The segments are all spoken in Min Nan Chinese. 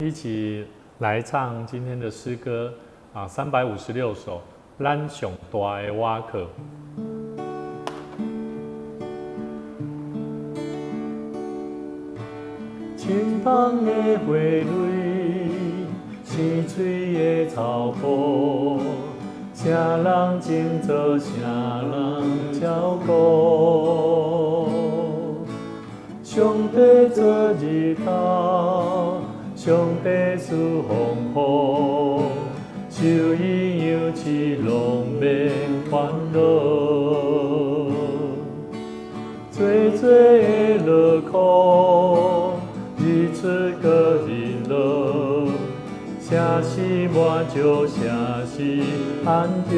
一起來唱今天的詩歌啊，356首，咱上大的倚靠。清芳的花蕊，青翠的草坡，啥人種做，啥人照顧。上帝做日頭，上帝賜風雨，受營養飼攏免煩惱。濟濟的落雨，日出閣日落，啥時滿足，啥時旱著，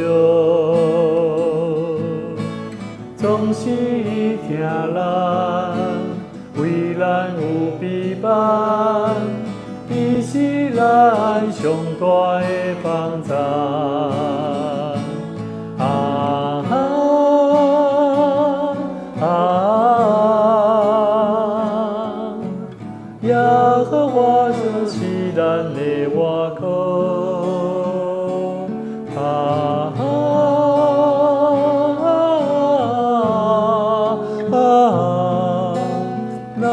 總是伊疼咱，為咱有備辦。伊是咱上大的幫贊。啊啊啊！耶和華就是咱的倚靠。啊啊啊！咱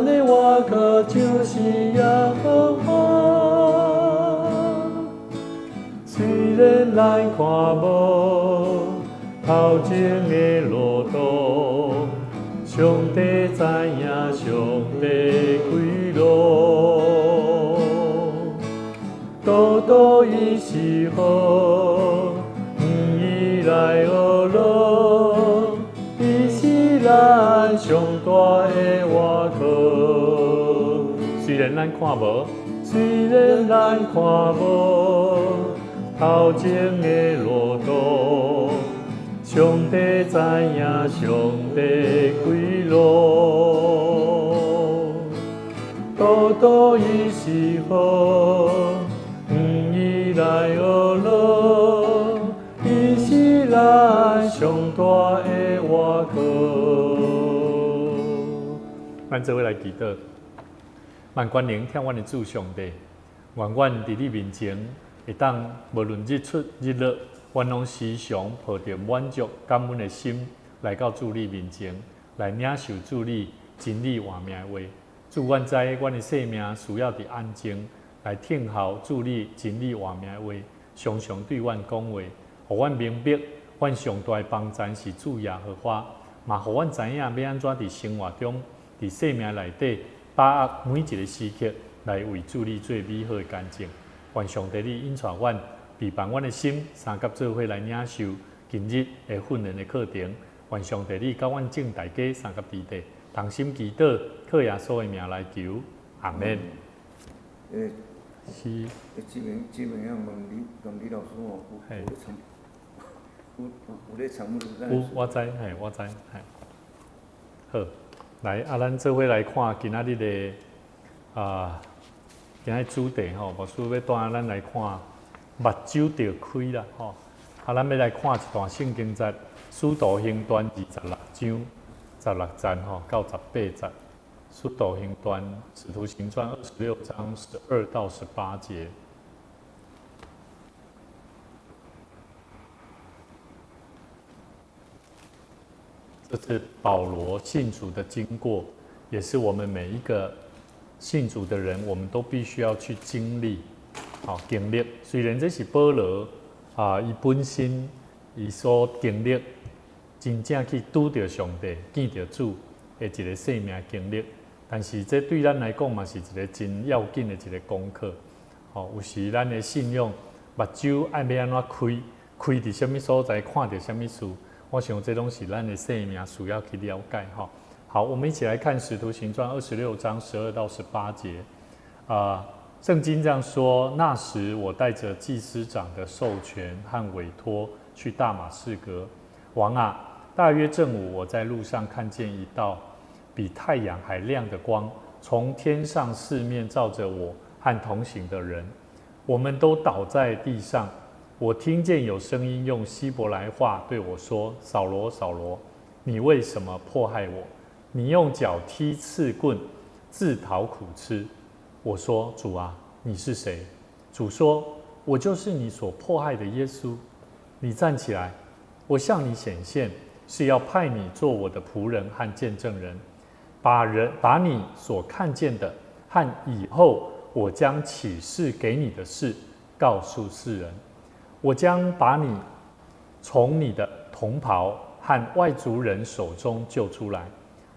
的倚靠就是耶和華。雖然咱看無頭前的路途，上帝知影，上帝開路，道道伊是好，毋伊來學路，伊是咱上大的倚靠。雖然咱看無，雖然咱看無頭前的路途，上帝知影，上帝開路，道道伊是好，毋伊來學路，伊是咱上大的倚靠。咱做伙來祈禱，萬全能疼阮的主上帝，願阮佇你面前會當無論日出日落，阮攏時常抱著滿足感恩的心來到主你面前，來領受主你真理活命的話。主，阮知阮的生命需要佇安靜來聽候主你真理活命的話，常常對阮講話，予阮明白，阮上大的幫贊是主耶和華，嘛予阮知影欲按怎佇生活中，佇生命內底把握每一個時刻來為主你做美好的見證。願上帝你引帶阮，備辦阮的心，三佮做伙來領受今日的訓練的課程。願上帝你佮阮眾大家相佮佇底，同心祈禱，靠耶穌的名來求，阿門。是。這邊這邊要問李問李老師吼，有有咧參，有有有咧參有，我知，嘿，我知，嘿。好，來，啊，咱做伙來看今仔日的啊，今仔日主題吼，牧師欲帶咱來看目睭著開啦，吼。啊，咱欲來看一段聖經節，使徒行傳26章16節吼到18節。使徒行傳，使徒行傳26章12到18節。這是保羅信主的經過，也是我們每一個信主的人，我們都必須要去經歷，好經歷。雖然這是保羅啊，伊本身伊所經歷，真正去拄著上帝、見著主的一個生命經歷，但是這對咱來講嘛是一個真要緊的一個功課。吼，有時咱的信仰目睭愛欲按怎開，開佇啥物所在，看著啥物事，我想這攏是咱的生命需要去了解。吼，好，我們一起來看《使徒行傳》26章12到18節。啊，聖經這樣說：那時我帶着祭司長的授權和委託去大馬士革。王啊，大約正午，我在路上看見一道比太陽還亮的光，從天上四面照着我和同行的人，我們都倒在地上。我聽見有聲音用希伯來話對我說：掃羅，掃羅，你為什麼迫害我？你用腳踢刺棍，自討苦吃。我說：主啊，你是誰？”主說：“我就是你所迫害的耶穌。你站起來，我向你顯現，是要派你做我的僕人和見證人，把你所看見的和以後我將啟示給你的事告訴世人。我將把你從你的同袍和外族人手中救出來。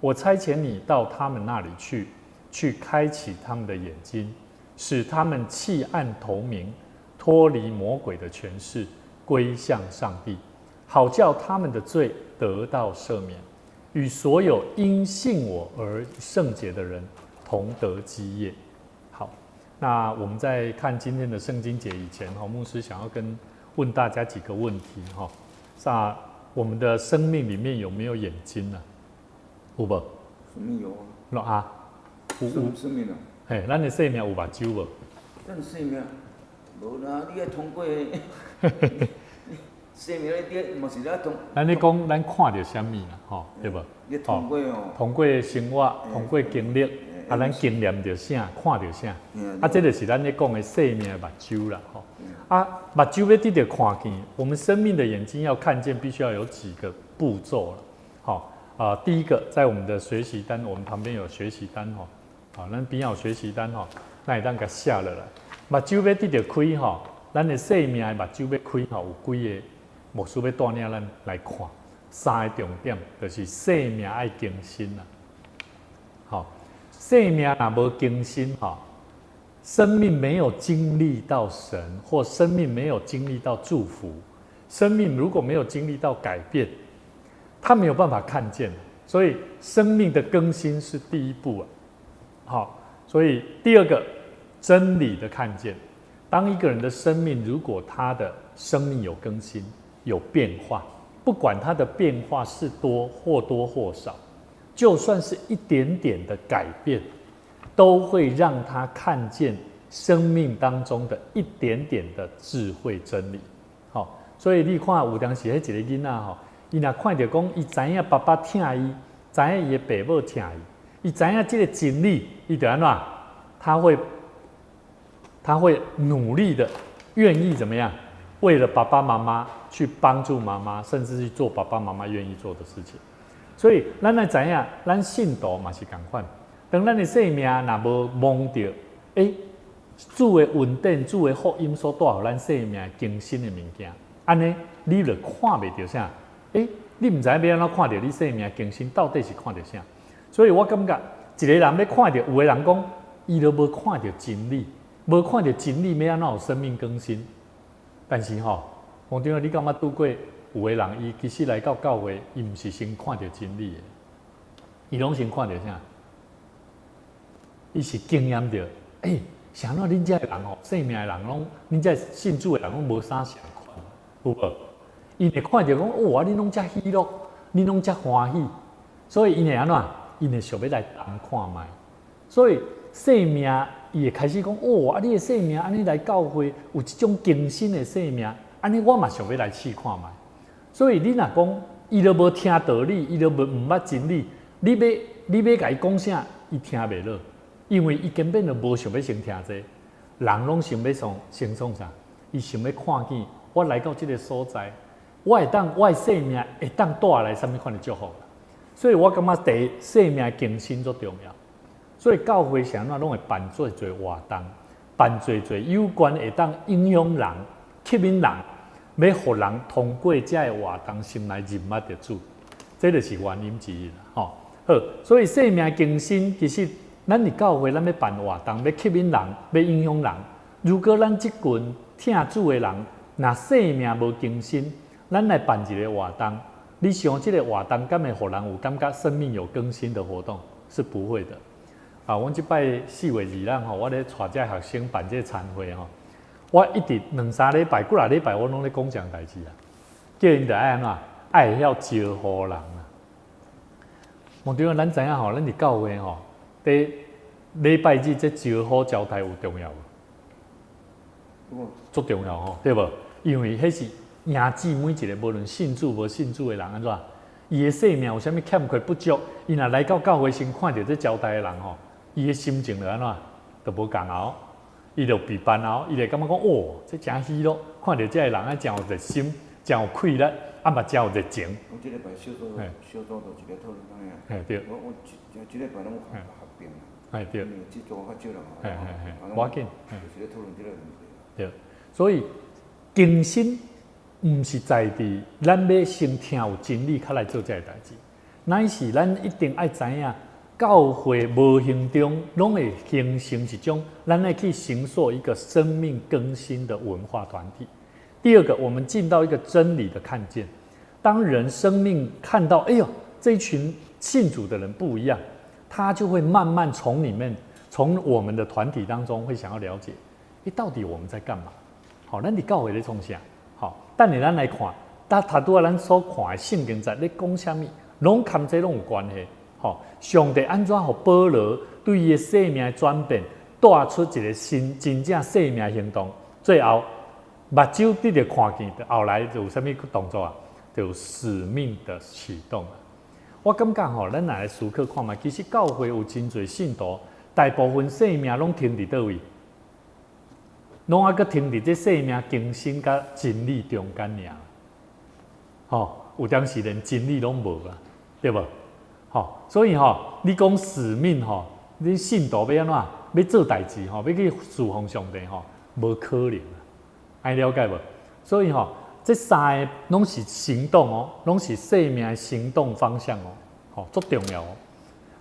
我差遣你到他們那裡去，去開啟他們的眼睛，使他們棄暗投明，脫離魔鬼的權勢，歸向上帝，好叫他們的罪得到赦免，與所有因信我而聖潔的人同得基業。好，那我們在看今天的聖經節以前，哈，牧師想要跟問大家幾個問題，哈，那我們的生命裡面有沒有眼睛呢？有無？生命有啊。啊，有有。生命啊。嘿，咱的生命有目睭無？咱生命無啦，你愛通過。生命你嘛是咧通。咱咧講，咱看著啥物啦？吼，對無？你通過哦。通過生活，通過經歷，啊，咱經驗著啥，看著啥？啊，這就是咱咧講的生命的目睭啦，吼。啊，目睭欲得著看見，我們生命的眼睛要看見，必須要有幾個步驟啦，吼。啊，第一個，在我們的學習單，我們旁邊有學習單吼，啊，咱邊有學習單吼，咱會當共寫落來。目睭欲得著開吼，咱的生命的目睭欲開吼，有幾个牧師欲帶領咱來看三个重點，就是生命愛更新啦。好，生命若無更新吼，生命沒有經歷到神，或生命沒有經歷到祝福，生命如果沒有經歷到改變，他沒有辦法看見，所以生命的更新是第一步啊。好，所以第二個真理的看見，當一個人的生命如果他的生命有更新、有變化，不管他的變化是多或多或少，就算是一點點的改變，都會讓他看見生命當中的一點點的智慧真理。好，所以你看有當時彼一個囡仔吼，伊若看著講，伊知影爸爸疼伊，知影伊的爸母疼伊，伊知影這个真理，伊就按怎？他會努力的，願意怎麼樣？為了爸爸媽媽去幫助媽媽，甚至去做爸爸媽媽願意做的事情。所以，咱愛知影，咱信徒嘛是仝款。當咱的生命若無摸著，主的恩典、主的福音所帶予咱生命更新的物件，按呢，你就看袂著啥？你毋知影欲按怎看著你生命更新到底是看著啥？所以我感覺，一個人欲看著，有的人講，伊都無看著真理，無看著真理，欲按怎有生命更新？但是吼，王長，你感覺拄過有的人，伊其實來到教會，伊毋是先看著真理的，伊攏先看著啥？伊是經驗著，啥物恁遮的人吼，生命的人攏，恁遮信主的人攏無啥相仝，有無？伊會看著講，哇，恁攏遮喜樂，恁攏遮歡喜，所以𪜶會按怎？𪜶會想欲來同看覓。所以生命，伊會開始講，哦，啊，你的生命按呢來教會，有這種更新的生命，按呢我嘛想欲來試看覓。所以你若講，伊都無聽道理，伊都無毋捌真理，你欲共伊講啥，伊聽袂落，因為伊根本就無想欲先聽這个。人攏想欲創先創啥？伊想欲看見我來到這个所在，我會當我的生命會當帶來啥物款的祝福。所以我感覺第一生命更新足重要。所以教會啥物攏會辦做濟活動，辦濟濟有關會當影響人、吸引人，欲予人通過這个活動先來認捌著主，這就是原因之一啦。吼，好，所以生命更新其實咱佇教會，咱欲辦活動，欲吸引人，欲影響人。如果咱這群疼主的人，若生命無更新，咱來辦一个活動，你想這个活動敢會予人有感覺生命有更新的活動？是不會的。啊，阮這擺4月2日吼，我咧帶這學生辦這个餐會吼，我一直兩三禮拜、幾若禮拜，我攏咧講這項代誌啊，叫𪜶著愛按怎，愛會曉招呼人啊。王長，咱知影吼，咱佇教會吼，佇禮拜日這招呼招待有重要無？足重要吼，對無？因為彼是迎接每一个無論信主無信主的人按怎，伊的生命有啥物欠缺不足，伊若來到教會先看著這招待的人吼，伊的心情就按怎，就無仝哦。伊就被扳後，伊就感覺講哦，這誠喜樂，看著這个人啊，誠有熱心，誠有氣力，啊嘛誠有熱情。我這禮拜小組小組就一個討論安尼啊。嘿對。我這這禮拜攏有合併。嘿對。因為這組較少人。嘿嘿嘿，無要緊。就是咧討論這個問題。對，所以更新毋是在佇咱欲先聽有真理，較來做這个代誌，乃是咱一定愛知影。教會無形中攏會形成一種，咱愛去形塑一個生命更新的文化團體。第二個，我們進到一個真理的看見，當人生命看到，哎呦，這一群信主的人不一樣，他就會慢慢從裡面，從我們的團體當中會想要了解，欸，到底我們在幹嘛？好，咱佇教會咧創啥？好，等下咱來看，但頭拄仔咱所看的聖經節咧講啥物，攏佮這攏有關係。吼，上帝按怎予保羅對伊的生命的轉變，帶出一個新真正生命行動？最後目睭得著看見，後來就有啥物動作啊？就有使命的啟動。我感覺吼，咱若來思考看覓，其實教會有真濟信徒，大部分生命攏停佇佗位，攏猶閣停佇這生命更新佮真理中間爾。吼，有當時連真理攏無啊，對無？吼，所以吼，你講使命吼，你信徒欲按怎？欲做代誌吼，欲去侍奉上帝吼，無可能啊！按呢了解無？所以吼，這三个攏是行動哦，攏是生命的行動方向哦，吼，足重要哦。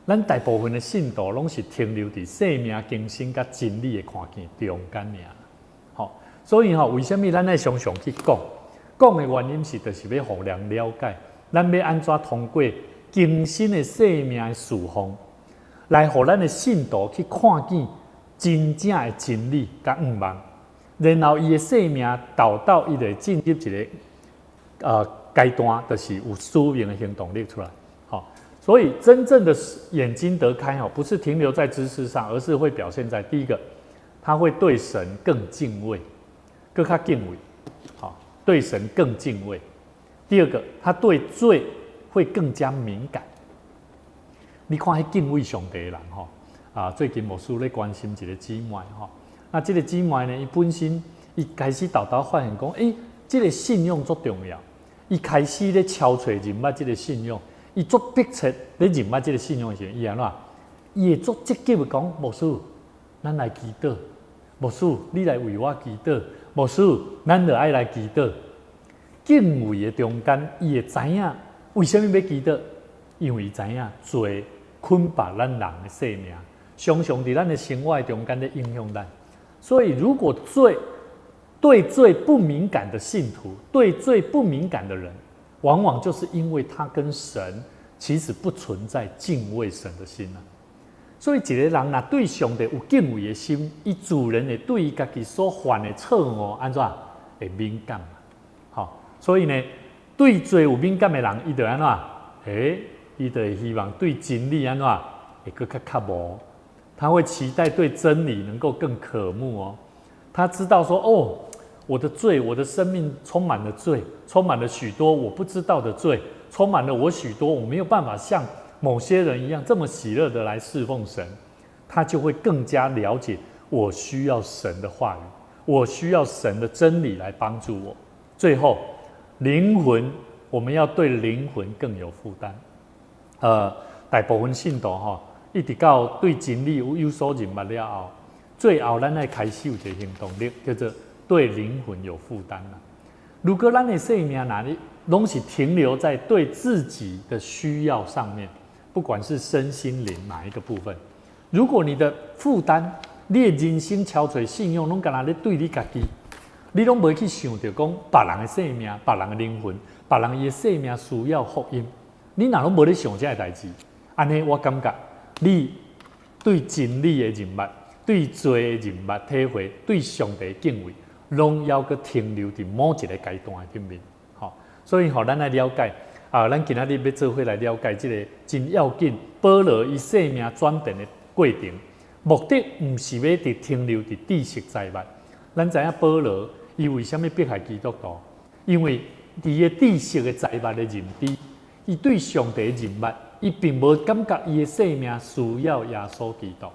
咱大部分的信徒攏是停留佇生命更新佮真理的看見中間爾。吼，所以吼，為啥物咱愛常常去講？講的原因是，就是欲予人了解，咱欲按怎通過更新的生命的侍奉，來予咱的信徒去看見真正的真理佮向望，然後伊的生命導到伊就會進入一個階段，就是有使命的行動力出來。好，所以真正的眼睛得開吼，不是停留在知識上，而是會表現在第一個，他會對神更敬畏，閣較敬畏，好，對神更敬畏。第二個，他對罪會更加敏感。你看，彼敬畏上帝的人吼，啊，最近牧師咧關心一個姊妹吼，那這個姊妹呢，伊本身伊開始沓沓發現講，欸，這個信仰足重要。伊開始咧敲揣認捌這個信仰，伊足迫切咧認捌這個信仰的時陣，伊按怎？伊會足積極的講，牧師，咱來祈禱。牧師，你來為我祈禱。牧師，咱著愛來祈禱。敬畏的中間，伊會知影為啥物欲祈禱？因為伊知影罪捆綁咱人的生命，常常佇咱的生活中間咧影響咱。所以，如果罪對罪不敏感的信徒，對罪不敏感的人，往往就是因為他跟神其實不存在敬畏神的心啊。所以，一個人若對上帝有敬畏的心，伊自然會對伊家己所犯的錯誤按怎會敏感嘛。好，所以呢，對罪有敏感的人，伊就按怎？欸，伊就會希望對真理按怎會閣較渴慕。他會期待對真理能夠更渴慕哦。他知道說，哦，我的罪，我的生命充滿了罪，充滿了許多我不知道的罪，充滿了我許多我沒有辦法像某些人一樣這麼喜樂的來侍奉神。他就會更加了解我需要神的話語，我需要神的真理來幫助我。最後，靈魂，我們要對靈魂更有負擔。大部分信徒吼，一直到對真理有所認捌了後，最後咱愛開始有一個行動力，叫做對靈魂有負擔啦。如果咱的生命哪裡攏是停留在對自己的需要上面，不管是身心靈哪一個部分，如果你的負擔，你的人生超揣信仰攏干焦咧對你家己，你攏無去想著講別人的生命、別人的靈魂、別人伊的生命需要福音，你若攏無咧想這个代誌，按呢我感覺你對真理的認捌、對罪的認捌體會、對上帝的敬畏，攏猶閣停留佇某一個階段的頂面。吼，所以吼，咱愛了解啊，咱今仔日欲做伙來了解這個真要緊，保羅伊生命轉變的過程，目的毋是欲佇停留佇知識財物。咱知影保羅伊為啥物迫害基督徒？因為佇伊的知識的財物的認知，伊對上帝的認捌，伊並無感覺伊的生命需要耶穌基督。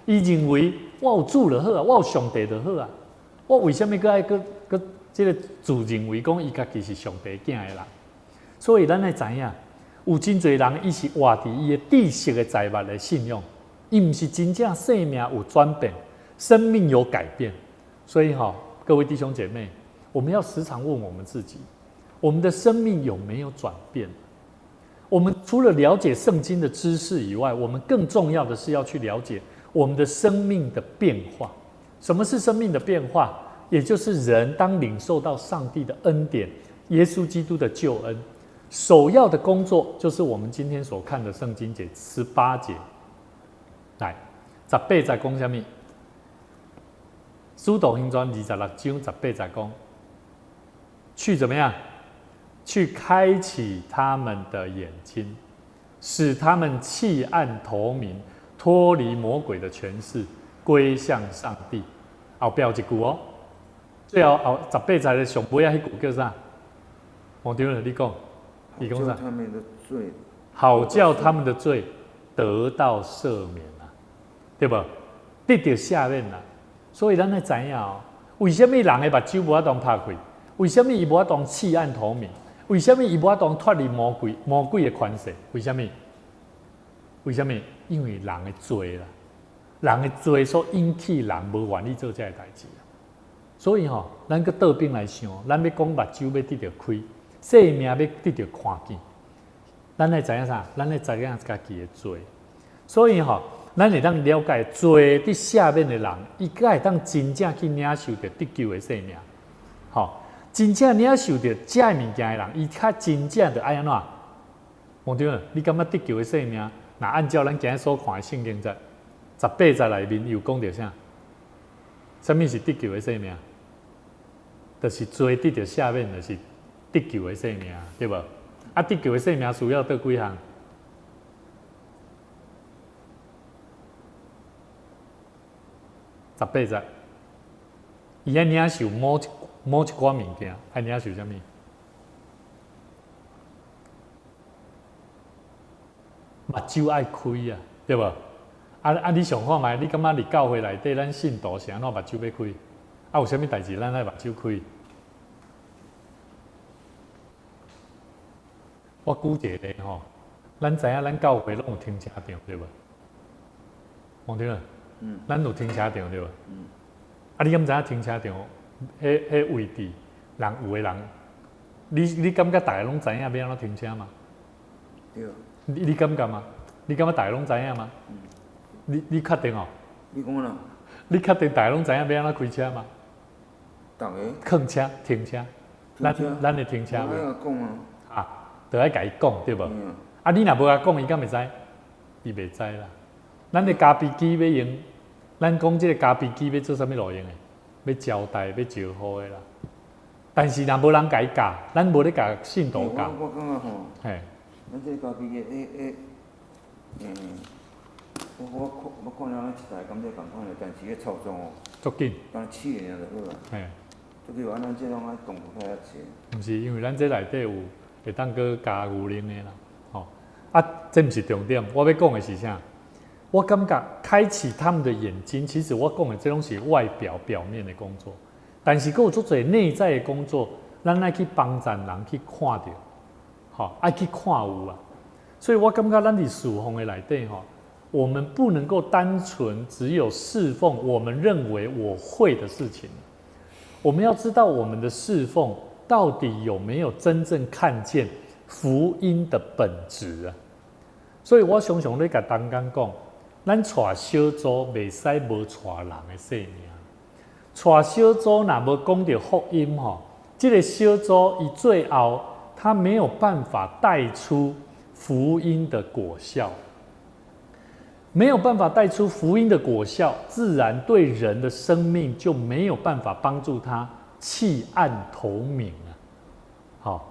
伊伊認為我有主就好啊，我有上帝就好啊，我為啥物閣愛閣閣這个自認為講伊家己是上帝囝的人？所以咱愛知影，有真濟人伊是活佇伊的知識的財物的信仰，伊毋是真正生命有轉變，生命有改變。所以吼，各位弟兄姐妹，我們要時常問我們自己：我們的生命有沒有轉變？我們除了了解聖經的知識以外，我們更重要的是要去了解我們的生命的變化。什麼是生命的變化？也就是人當領受到上帝的恩典、耶穌基督的救恩，首要的工作就是我們今天所看的聖經節18節。來，十八節講啥物？使徒行傳26章18節講，去怎麼樣？去開啟他們的眼睛，使他們棄暗投明，脫離魔鬼的權勢，歸向上帝。後壁有一句哦，最後後十八節的上尾仔彼句叫啥？黃長老，你講，你講啥？他們的罪，好叫他們的罪得到赦免啊，對無？得著赦免啊。所以咱愛知影哦，為啥物人的目睭無法度拍開？為啥物伊無法度棄暗投明？為啥物伊無法度脫離魔鬼的權勢？為啥物？為啥物？因為人的罪啦，人的罪所引起人無願意做這个代誌。所以吼，咱閣倒轉來想，咱欲講目睭欲得著開，生命欲得著看見，咱愛知影啥？咱愛知影家己的罪。所以吼，咱會當了解罪得赦免的人，伊才會當真正去領受著得救的生命。吼，真正領受著這个物件的人，伊較真正著愛按怎？黃長老，你感覺得救的生命，若按照咱今日所看的聖經節十八節內面有講著啥？啥物是得救的生命？就是罪得著赦免，就是得救的生命，對無？啊，得救的生命需要佗幾項？十八節，伊愛領受某一寡物件，愛領受啥物？目睭愛開啊，對無？啊，你想看覓？你感覺佇教會內底，咱信徒是按怎目睭欲開？啊，有啥物代誌咱愛目睭開？我舉一個例吼，咱知影咱教會攏有停車場對無？黃長老，咱有停車場對無？啊，你敢知影停車場彼位置，人有的人，你感覺逐个攏知影欲按怎停車嗎？對。你感覺嗎？你感覺逐个攏知影嗎？你確定哦？你講啦。你確定逐个攏知影欲按怎開車嗎？逐个。囥車、停車，咱的停車位。我愛講啊。啊，就愛共伊講對無？啊，你若無共講，伊敢會知？伊袂知啦。咱的咖啡機欲用，咱講這个咖啡機欲做啥物路用的？欲招待、欲招呼的啦。但是若無人共伊教，咱無咧共信徒教。我感覺吼，咱這个咖啡機，我看了咱一台感覺仝款的，但是彼操作哦，足緊，敢若試爾就好啊。足緊按咱這攏愛動較濟。毋是，因為咱這內底有會當閣加牛奶的啦，吼。啊，這毋是重點，我欲講的是啥？我感覺開啟他們的眼睛，其實我講的這攏是外表表面的工作，但是閣有足濟內在的工作，咱愛去幫助人去看著，吼，愛去看有啊。所以我感覺咱佇侍奉的內底吼，我們不能夠單純只有侍奉我們認為我會的事情，我們要知道我們的侍奉到底有沒有真正看見福音的本質啊。所以我常常咧共同工講，咱帶小組袂使無帶人的生命，帶小組若無講著福音吼，這个小組伊最後他沒有辦法帶出福音的果效，沒有辦法帶出福音的果效，自然對人的生命就沒有辦法幫助他棄暗投明啊。好，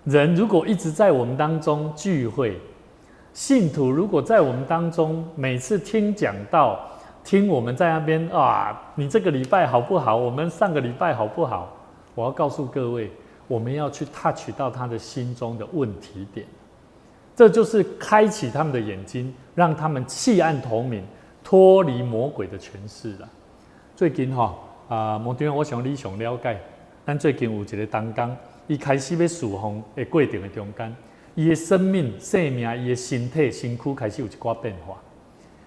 人如果一直在我們當中聚會，信徒如果在我們當中每次聽講道，聽我們在那邊啊，你這個禮拜好不好？我們上個禮拜好不好？我要告訴各位，我們要去 touch 到他的心中的問題點，這就是開啟他們的眼睛，讓他們棄暗投明，脫脫離魔鬼的權勢啦。最近吼啊，牧長，我想你上了解。咱最近有一個同工，伊開始欲侍奉的過程的中間，伊的生命、生命、伊的身體、身軀開始有一寡變化。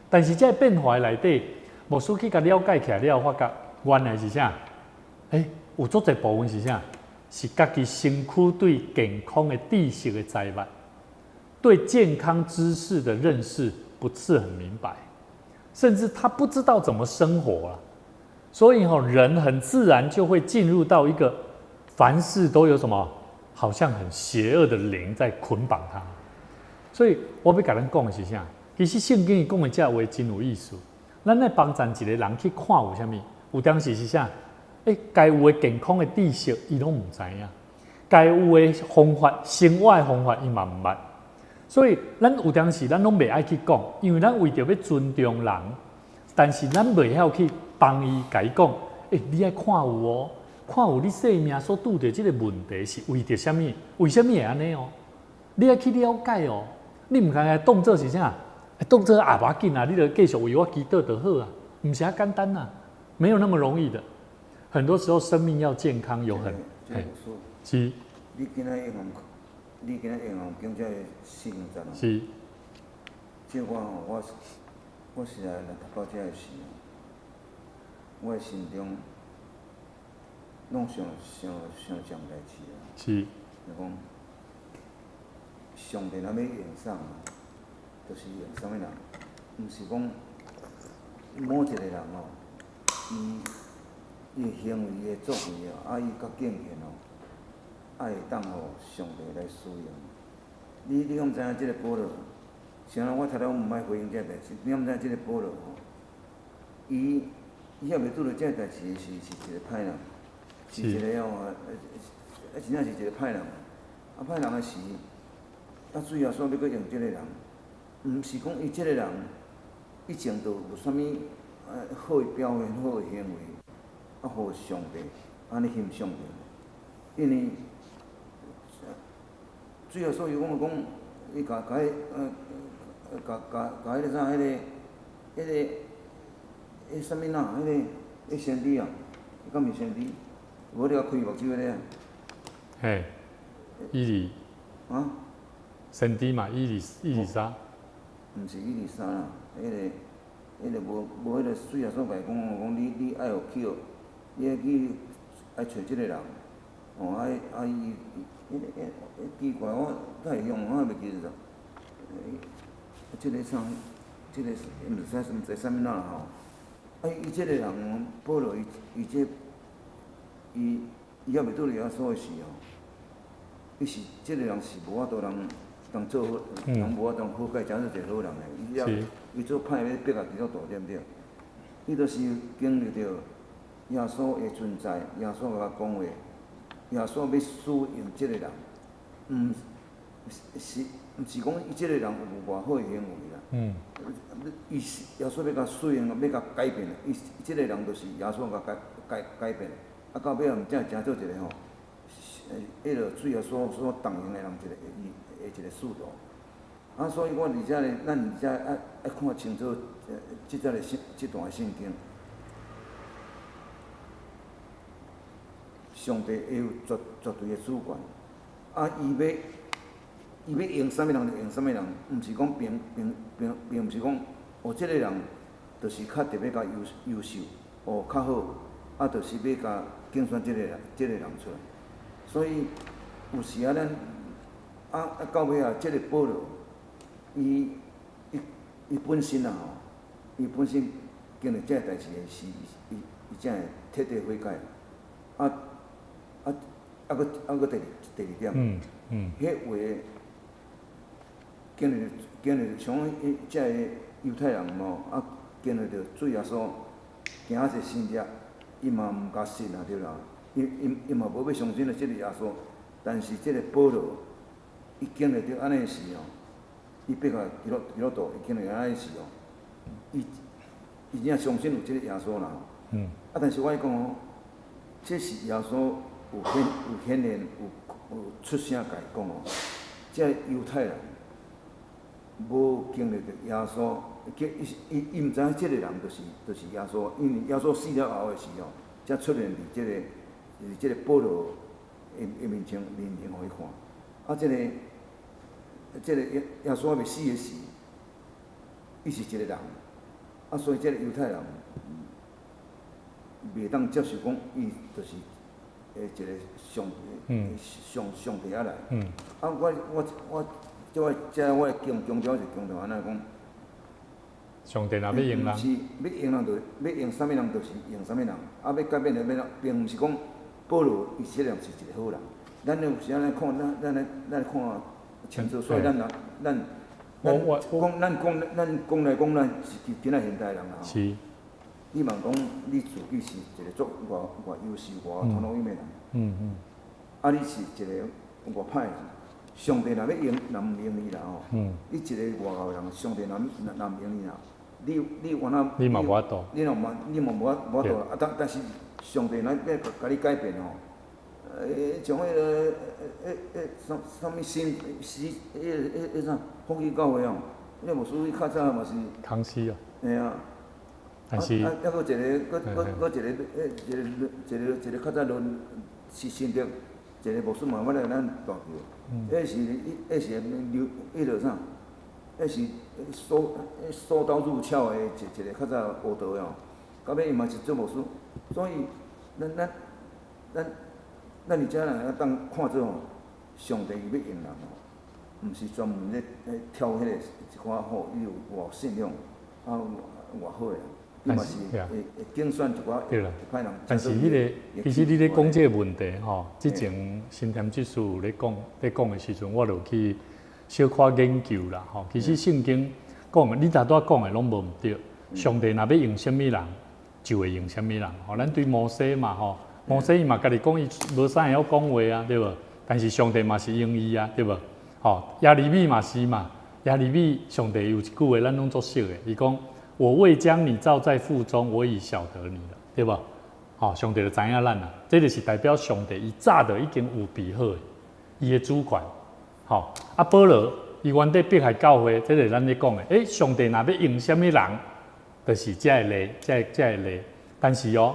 但是這个變化內底，牧師去共了解起來了，發覺原來是啥？欸，有足濟部分是啥？是家己身軀對健康的知識的知捌，對健康知識的認識不是很明白，甚至他不知道怎麼生活啊。所以吼，人很自然就會進入到一個凡事都有什麼，好像很邪惡的靈在捆綁他。所以我欲共咱講的是啥？其實聖經伊講的這話真有意思。咱來幫贊一個人去看有啥物？有當時是啥？欸，該有的健康的知識，伊攏毋知影；該有的方法，生活的方法，伊嘛毋捌。所以，咱有當時咱攏袂愛去講，因為咱為著欲尊重人，但是咱袂曉去幫伊共伊講。欸，你愛看有哦，看有你生命所拄著這個問題是為著啥物？為啥物會按呢哦？你愛去了解哦。你毋通來當做是啥？當做啊，無要緊啊，你著繼續為我祈禱就好啊，毋是遐簡單啊，沒有那麼容易的。很多時候，生命要健康，有很，是。你今仔用講這个四經節哦。是。這我吼，我實在若讀到這个時，我的心中攏想想想一項代誌啊。就講，上帝若欲用啥，就是用啥物人，毋是講某一個人哦，伊伊的行為、伊的作為哦，啊，伊較敬虔哦，啊，會當予上帝來使用。你敢知影這個保羅？雖然我頭拄毋愛回應這个代誌，你敢知影這個保羅吼？伊抑未拄著這个代誌的時，是一個歹人，是一個哦，啊，真正是一個歹人。啊，歹人的時，啊，主耶穌欲閣用這個人，毋是講伊這個人以前就有啥物好的表現、好的行為，啊，予上帝按呢欣賞著。因為主耶穌伊講講，伊共共彼共共共彼個啥，彼個彼個彼啥物啦？彼個彼先知啊，敢毋是先知？無你共開目睭彼個。嘿，以利。啊？先知嘛，以利沙。毋是以利沙啦，彼個無無彼個主耶穌共伊講講你愛予去，你愛去愛揣這个人，哦，啊啊伊彼個彼奇怪，我哪會用我袂記得咗。這個啥？這個毋知啥物啦吼。啊，伊這個人，保羅伊伊這伊伊猶未拄著耶穌的時吼，伊是這個人是無法度人當做好，人無法度好解，成做一個好人的。伊了伊做歹欲逼共基督徒，對毋對？伊就是經歷著耶穌的存在，耶穌共伊講話，耶穌欲使用這個人，毋是講伊這個人有偌好的行為啦。伊是耶穌欲共使用，欲共改變，伊這個人就是耶穌共改變。啊，到尾仔毋才成做一個吼，彼個主耶穌所動用的人一個伊的一個使徒。啊，所以我佇遮咧，咱佇遮愛看清楚這節的聖這段聖經。上帝會有絕絕對的主權。啊，伊欲用啥物人就用啥物人，毋是講並毋是講，哦，這個人就是較特別較優秀，哦，較好，啊，就是欲共揀選這個人出來。所以有時啊，咱啊到尾啊，這個保羅，伊本身啊吼，伊本身經歷這个代誌的時，伊才會徹底悔改。啊啊啊！閣啊閣第二點，彼話經歷像彼這个猶太人吼，啊經歷著主耶穌行這神跡，伊嘛毋共信啊，對啦。伊嘛無欲相信這个耶穌，但是這个保羅，伊經歷著按呢時吼，伊變做基督徒，伊經歷按呢時吼，伊真正相信有這個耶穌啦。啊，但是我愛講哦，這是耶穌有顯現，有出聲共伊講哦，這猶太人無經歷著耶穌叫伊伊伊毋知影這个人就是耶穌，因為耶穌死了後的時候，才出現佇這個保羅的面前予伊看。啊，這個耶穌猶未死的時，伊是一個人，啊，所以這個猶太人袂當接受講伊就是一個上帝仔來。啊，我這我強調是強調按呢講。上帝若欲用人，是欲用人就欲用啥物人，就是用啥物人。啊，欲改變就欲，並毋是講保羅伊這個人是一個好人。咱有時咱看，咱來看清楚，所以咱若咱講來講，咱是今仔現代人啦。是。你嘛講你自己是一個足偌偌優秀、偌頭腦的人。啊，你是一個偌歹的人。上帝若欲用，若毋用你啦吼。你一個外國人，上帝若毋用你啦，你原來你嘛無法度。你嘛無法度啦。啊，但是上帝若欲共你改變吼，像彼个，彼啥物新死，彼啥福音教會哦，彼牧師較早嘛是。康熙哦。嘿啊。但是。啊，猶閣一個，閣閣一個，一個較早論是新竹，一個牧師嘛捌來咱大橋，彼是流，彼個啥？彼是鎖刀入鞘的一個較早學道的哦，到尾伊嘛是做牧師，所以咱佇遮人當看做吼，上帝伊欲用人吼，毋是專門咧挑彼個一寡吼，伊有偌信仰啊偌好的人，伊嘛是會揀選一寡歹人。但是彼個，其實你咧講這個問題吼，之前新添執事有咧講，咧講的時陣，我就去小可研究啦吼。其實聖經講，你頭拄仔講的攏無毋對。上帝若欲用啥物人，就會用啥物人。吼，咱對摩西嘛吼。摩西伊嘛家己講，伊無啥會曉講話啊，對無？但是上帝嘛是用伊啊，對無？吼，耶利米嘛是嘛，耶利米上帝有一句話，咱攏足熟的，伊講：我未將你造在腹中，我已曉得你了，對無？吼，上帝就知影咱啦，這就是代表上帝伊早就已經有備好的，伊的主權。吼，啊保羅伊原底迫害教會，這就是咱咧講的。上帝若欲用啥物人，就是這个例，這個例。但是哦。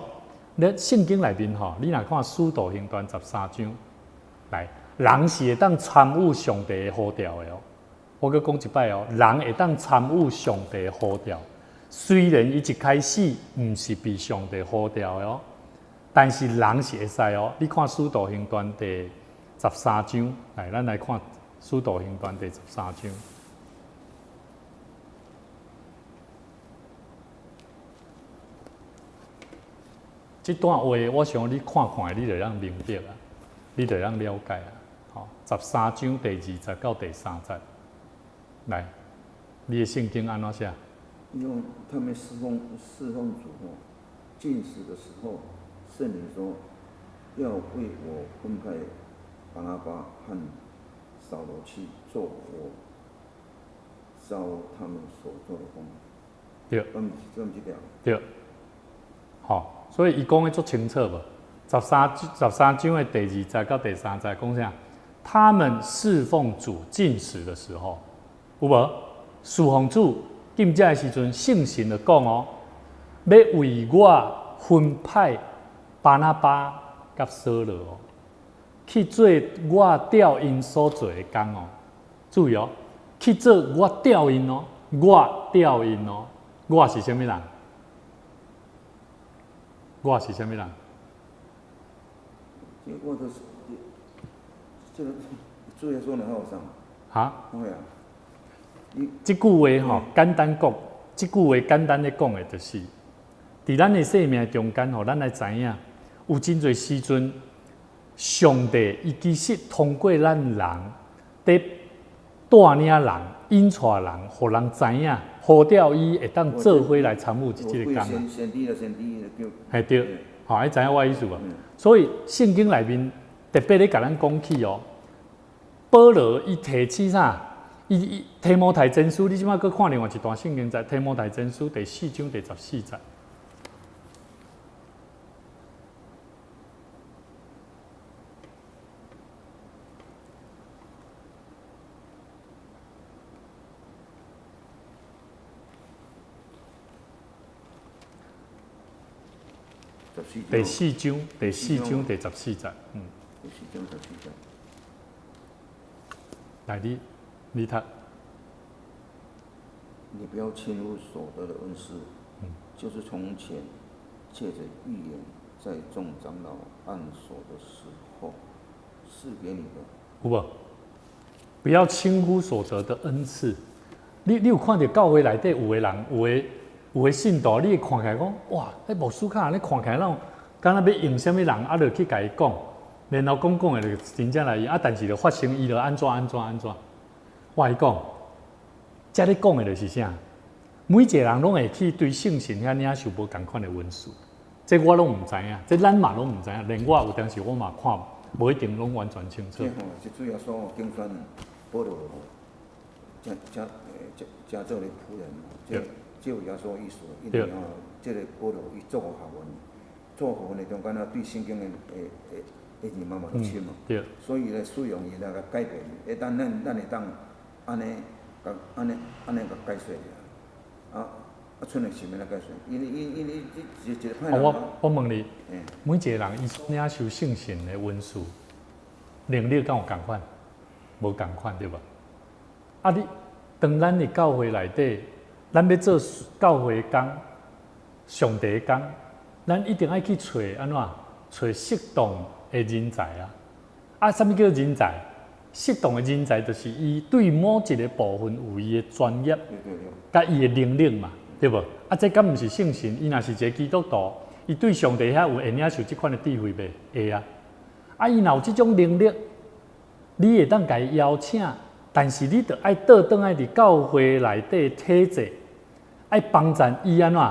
咧聖經內面吼，你若看《使徒行傳》13章，來，人是會當參與上帝的呼召的哦。我閣講一擺哦，人會當參與上帝的呼召，雖然伊一開始毋是被上帝呼召的哦，但是人是會使哦。你看《使徒行傳》第13章，來，咱來看《使徒行傳》第13章。這段話，我想你看看，你就會當明白啊，你就會當了解啊。吼，13章第2節到第3節，來，你的聖經按怎寫？因為他們侍奉主吼，禁食的時候，聖靈說要為我分派巴拿巴和掃羅去做我召他們所做的工。對。這毋是這條。對。吼。所以伊講的足清楚無？十三章的第2節到第3節講啥？他們侍奉主禁食的時候，有無？侍奉主禁食的時陣，聖神就講哦，欲為我分派巴拿巴佮掃羅哦，去做我調𪜶所做的工哦。注意哦，去做我調𪜶哦，我調𪜶哦，我是啥物人？我是啥物人？我就是，這個主耶穌兩個學生。哈？對啊。這句話吼，簡單講，這句話簡單咧講的就是，佇咱的生命中間吼，咱來知影，有真濟時陣，上帝伊其實通過咱人，佇帶領人、引帶人，予人知影，呼召伊會當做伙來參與這个工。嘿對，吼，你知影我的意思無？所以聖經內面特別咧共咱講起哦，保羅伊提起啥？伊提摩太前書，你這擺閣看另外一段聖經在提摩太前書第4章第14節。十四第四章，第四章第十四節。第四章十四節。來，你讀。你不要輕忽所得的恩賜，就是從前借着預言，在眾長老按手的時候賜給你的。有無？不要輕忽所得的恩賜。你有看著教會內底有的人，有的信徒，你會看起來講，哇，彼牧師較按呢看起來，敢敢若欲用啥物人，啊，就去共伊講，然後講講的就真正來用，啊，但是就發生伊就按怎按怎按怎。我共你講，遮咧講的就是啥？每一個人攏會去對聖神遐領受無仝款的恩賜，這我攏毋知影，這咱嘛攏毋知影，連我有當時我嘛看無一定攏完全清楚。這吼是主耶穌吼揀選保羅吼，成成成做咧僕人，這這有耶穌意思，因為吼，這個保羅伊做學問，做學問的中間啊，對聖經的認識嘛就深嘛，所以咧使用伊來共改變，會當咱會當按呢，共按呢按呢共解說啊，啊，賰來是欲按怎解說？因因因伊一一個歹人。我我問你，每一個人伊領受聖神的恩賜，能力敢有仝款？無仝款對無？啊，你當咱的教會內底，咱欲做教會工、上帝工，咱一定愛去揣按怎？揣適當的人才啊！啊，啥物叫人才？適當的人才就是伊對某一個部分有伊的專業，佮伊的能力嘛，對無？啊，這敢毋是聖神？伊若是一個基督徒，伊對上帝遐有會領受這款的智慧袂？會啊！啊，伊若有這種能力，你會當共伊邀請，但是你著愛倒轉來佇教會內底體制，愛幫贊伊按怎？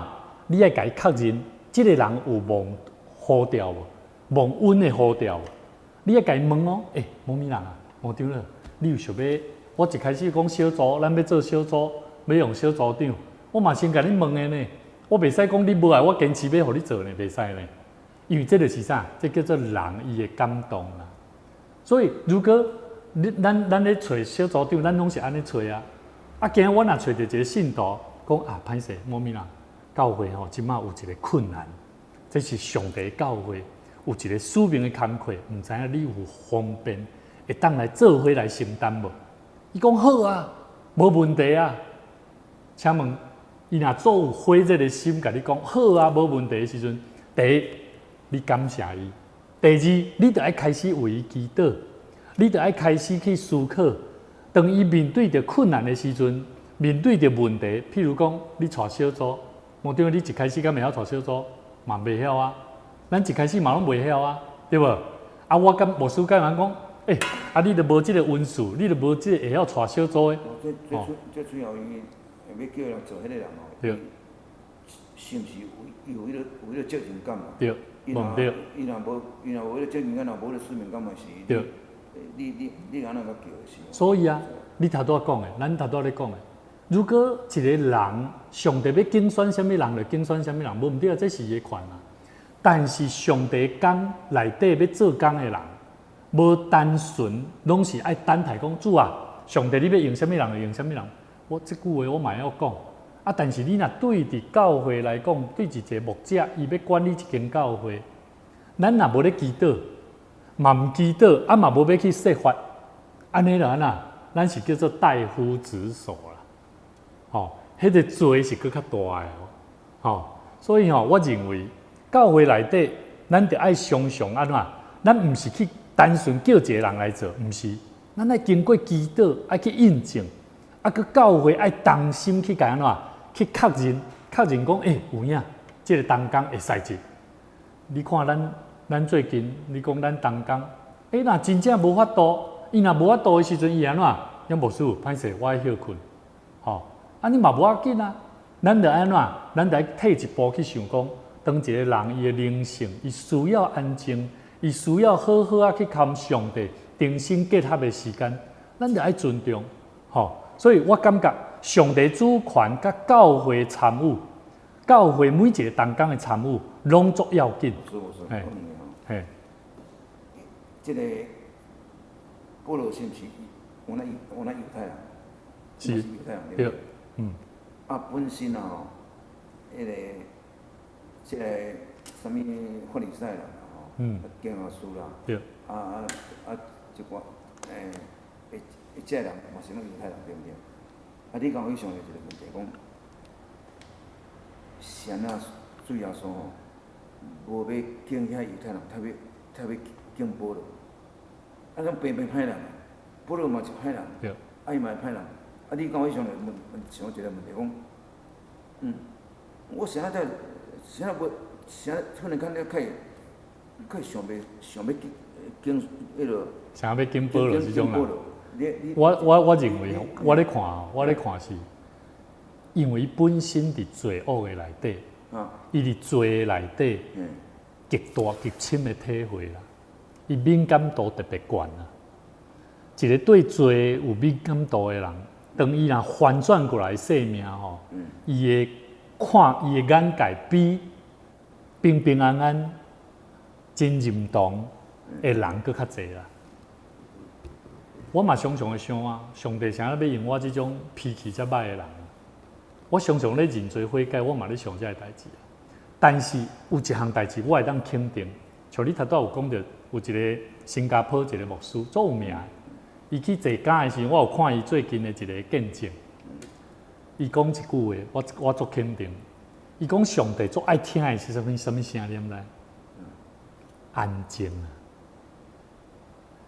你愛共伊確認，這個人有蒙呼召無？蒙恩的呼召無？你愛共伊問哦，欸，某物人啊，牧長了，你有想欲？我一開始講小組，咱欲做小組，欲用小組長，我嘛先共你問的呢。我袂使講你無愛，我堅持欲予你做呢，袂使呢。因為這就是啥？這叫做人伊的感動啦。所以如果你咱咧揣小組長，咱攏是按呢揣啊。啊，今仔我若揣著一個信徒，講啊，歹勢，某物人，教會吼，這馬有一個困難，這是上帝教會有一個使命的工課，毋知影你有方便會當來做伙來承擔無？伊講好啊，無問題啊。請問，伊若做有火熱的心，共你講好啊，無問題的時陣，第一，你感謝伊；第二，你著愛開始為伊祈禱，你著愛開始去思考。當伊面對著困難的時陣，面對著問題，譬如講，你帶小組，牧長，你一開始敢會曉帶小組？嘛袂曉啊。咱一開始嘛攏袂曉啊，對無？啊，我敢牧師敢通講，欸，啊，你著無這個恩賜，你著無這個會曉帶小組的。這這主要伊欲叫人做彼個人哦，是毋是有伊有彼個有彼個責任感嘛？對，無對。伊若無彼個責任感，若無彼個使命感嘛是。你按怎共叫是？所以啊，你頭拄仔講的，咱頭拄仔咧講的，如果一個人上帝欲揀選啥物人，就揀選啥物人，無毋對啊，這是伊的權啊。但是上帝工內底欲做工的人，無單純攏是愛等待講主啊，上帝你欲用啥物人就用啥物人。我這句話我嘛會曉講啊，但是你若對佇教會來講，對一個牧者，伊欲管理一間教會，咱若無咧祈禱，嘛毋祈禱，啊嘛無欲去說法，按呢就按怎？咱是叫做怠忽職守啦。吼，彼個罪是閣較大的哦。吼，所以吼，我認為教會內底，咱著愛常常按怎？咱毋是去單純叫一個人來做，毋是，咱愛經過祈禱，愛去印證，啊，閣教會愛同心去共按怎？去確認，確認講，欸，有影，這個同工會使得。你看咱最近，你講咱同工，欸，若真正無法度，伊若無法度的時陣，伊按怎？講牧師，歹勢，我愛歇睏，吼，啊，你嘛無要緊啊，咱著按怎？咱著愛退一步去想講，當一個人伊的靈性，伊需要安靜，伊需要好好仔去跟上帝定心結合的時間，咱著愛尊重，吼。所以我感覺上帝主權佮教會參與，教會每一個同工的參與，攏足要緊。是是，我問你吼，這個保羅是毋是有那猶太人？是。猶太人對。嗯。啊，本身啊吼，彼個，這個啥物法利賽人啦吼，經學士啦，啊啊啊一寡會會這人嘛是攏猶太人對毋對？啊，你敢有去想著一個問題，講是按怎主耶穌吼，無欲敬遐猶太人，特欲特欲敬保羅，啊，攏平平歹人，保羅嘛是歹人，啊伊嘛是歹人，啊你敢有去想著問問想一個問題講，我啥在啥無啥突然間咧較會較會想欲想欲敬彼個，想欲敬保羅這種人。我認為，我咧看，我咧看是，因為伊本身佇罪惡的內底，伊佇罪的內底，極大極深的體會啦，伊敏感度特別懸啊。一個對罪有敏感度的人，當伊若翻轉過來生命吼，伊會看伊的眼界比平平安安、真認同的人閣較濟啦。我嘛常常會想啊，上帝啥物欲用我這種脾氣遮歹的人？我常常咧認罪悔改，我嘛咧想這个代誌。但是有一項代誌，我會當肯定，像你頭拄有講著，有一個新加坡一個牧師，足有名的。伊去坐監的時陣，我有看伊最近的一個見證。伊講一句話，我足肯定。伊講上帝足愛聽的是啥物啥物聲，你毋知？安靜啊！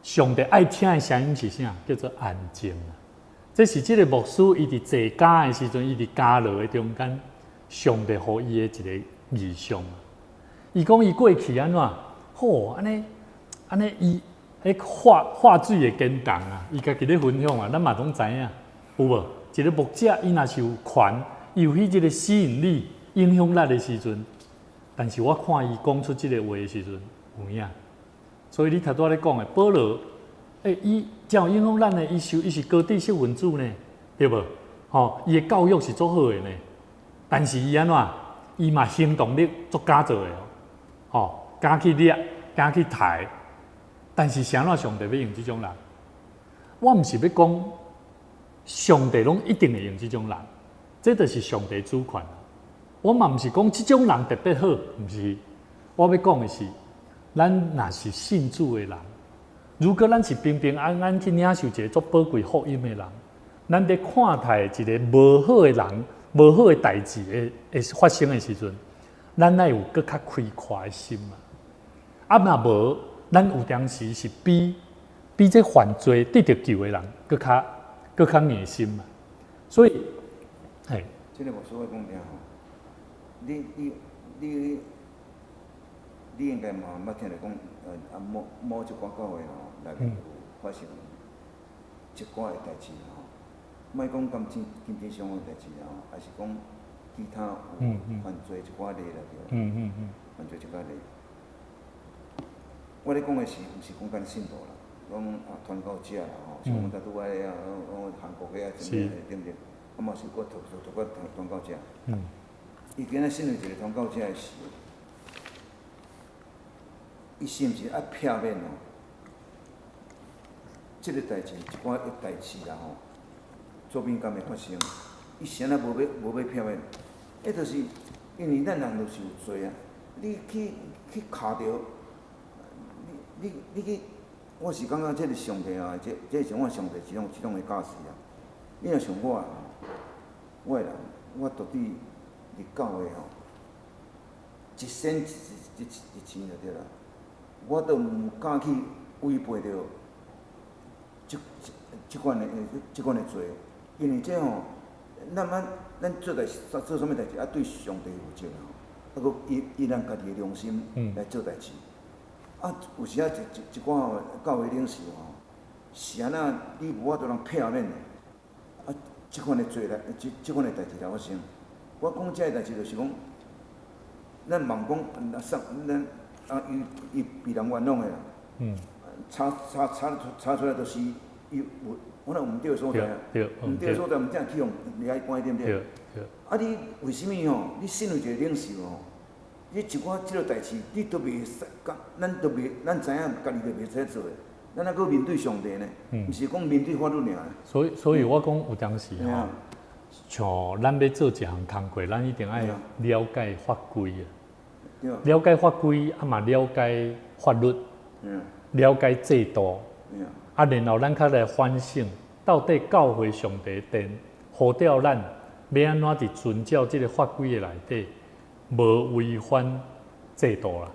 上帝愛聽的聲音是啥？叫做安靜啊！這是這個牧師伊佇坐監的時陣，伊佇監牢的中間，上帝予伊的一個異象。伊講伊過去按怎？好，按呢按呢，伊彼化化水的堅動啊，伊家己咧分享啊，咱嘛攏知影，有無？一個牧者伊若是有權，伊有彼這個吸引力、影響力的時陣，但是我看伊講出這個話的時陣，有影。所以你頭拄仔咧講的，保羅，伊真有影響咱的，伊是伊是高知識分子呢，對無？吼，伊的教育是足好的呢，但是伊按怎？伊嘛行動力足敢做的哦，吼，敢去掠，敢去刣，但是啥怎上帝欲用這種人？我毋是欲講上帝攏一定會用這種人，這就是上帝主權。我嘛毋是講這種人特別好，毋是。我欲講的是，咱若是信主的人，如果咱是平平安安去領受一個足寶貴福音的人，咱佇看待一個無好的人、無好的代誌會會發生的時陣，咱愛有閣較開闊的心啊！啊，若無，咱有當時是比比這犯罪得著救的人閣較閣較硬心啊！所以，嘿，這個牧師我講聽吼，你你你你應該嘛捌聽著講，啊某某一寡教會吼內面有發生一寡的代誌吼，莫講金錢金錢上的代誌吼，抑是講其他有犯罪一寡例啦，對。犯罪一寡例。我咧講的是，毋是講干信徒啦，講啊傳教者啦吼，像阮頭拄仔啊，講韓國的啊，啥物對毋對？啊嘛是閣特特特傳教者。伊今仔身為一個傳教者的時，伊是毋是愛避免哦？這個代誌一寡的代誌啦吼，做敏感的發生，伊啥物無欲無欲避免？彼就是因為咱人就是有罪啊！你去去卡著，你你你去，我是感覺這個上帝啊，這這是我上帝一種一種的教示啊。你若像我，我的人，我到底佇教會吼，一仙一一一錢就對啦，我都毋敢去違背著這這這款的這款的罪，因為這吼，咱咱咱做代誌做啥物代誌，愛對上帝負責吼，啊閣依依咱家己的良心來做代誌。啊，有時仔一一一寡吼教會領袖吼，是按怎你無法度通避免的，啊，這款的罪來，這這款的代誌來發生。我講這个代誌就是講，咱茫講，上咱啊，伊伊被人冤枉的啦，查查查查出來就是伊有，可能毋對的所在啊，毋對的所在，毋才去予掠去關對毋對？啊，你為啥物吼？你身為一個領袖吼，你一寡這个代誌，你都袂使，咱都袂，咱知影家己都袂使做的，咱還閣面對上帝呢？毋是講面對法律爾。所以，所以我講有當時吼，像咱欲做一項工課，咱一定愛了解法規啊。了解法規，啊嘛了解法律，了解制度，啊，然後咱較來反省，到底教會上帝殿呼召咱欲按怎佇遵照這个法規的內底，無違反制度啦。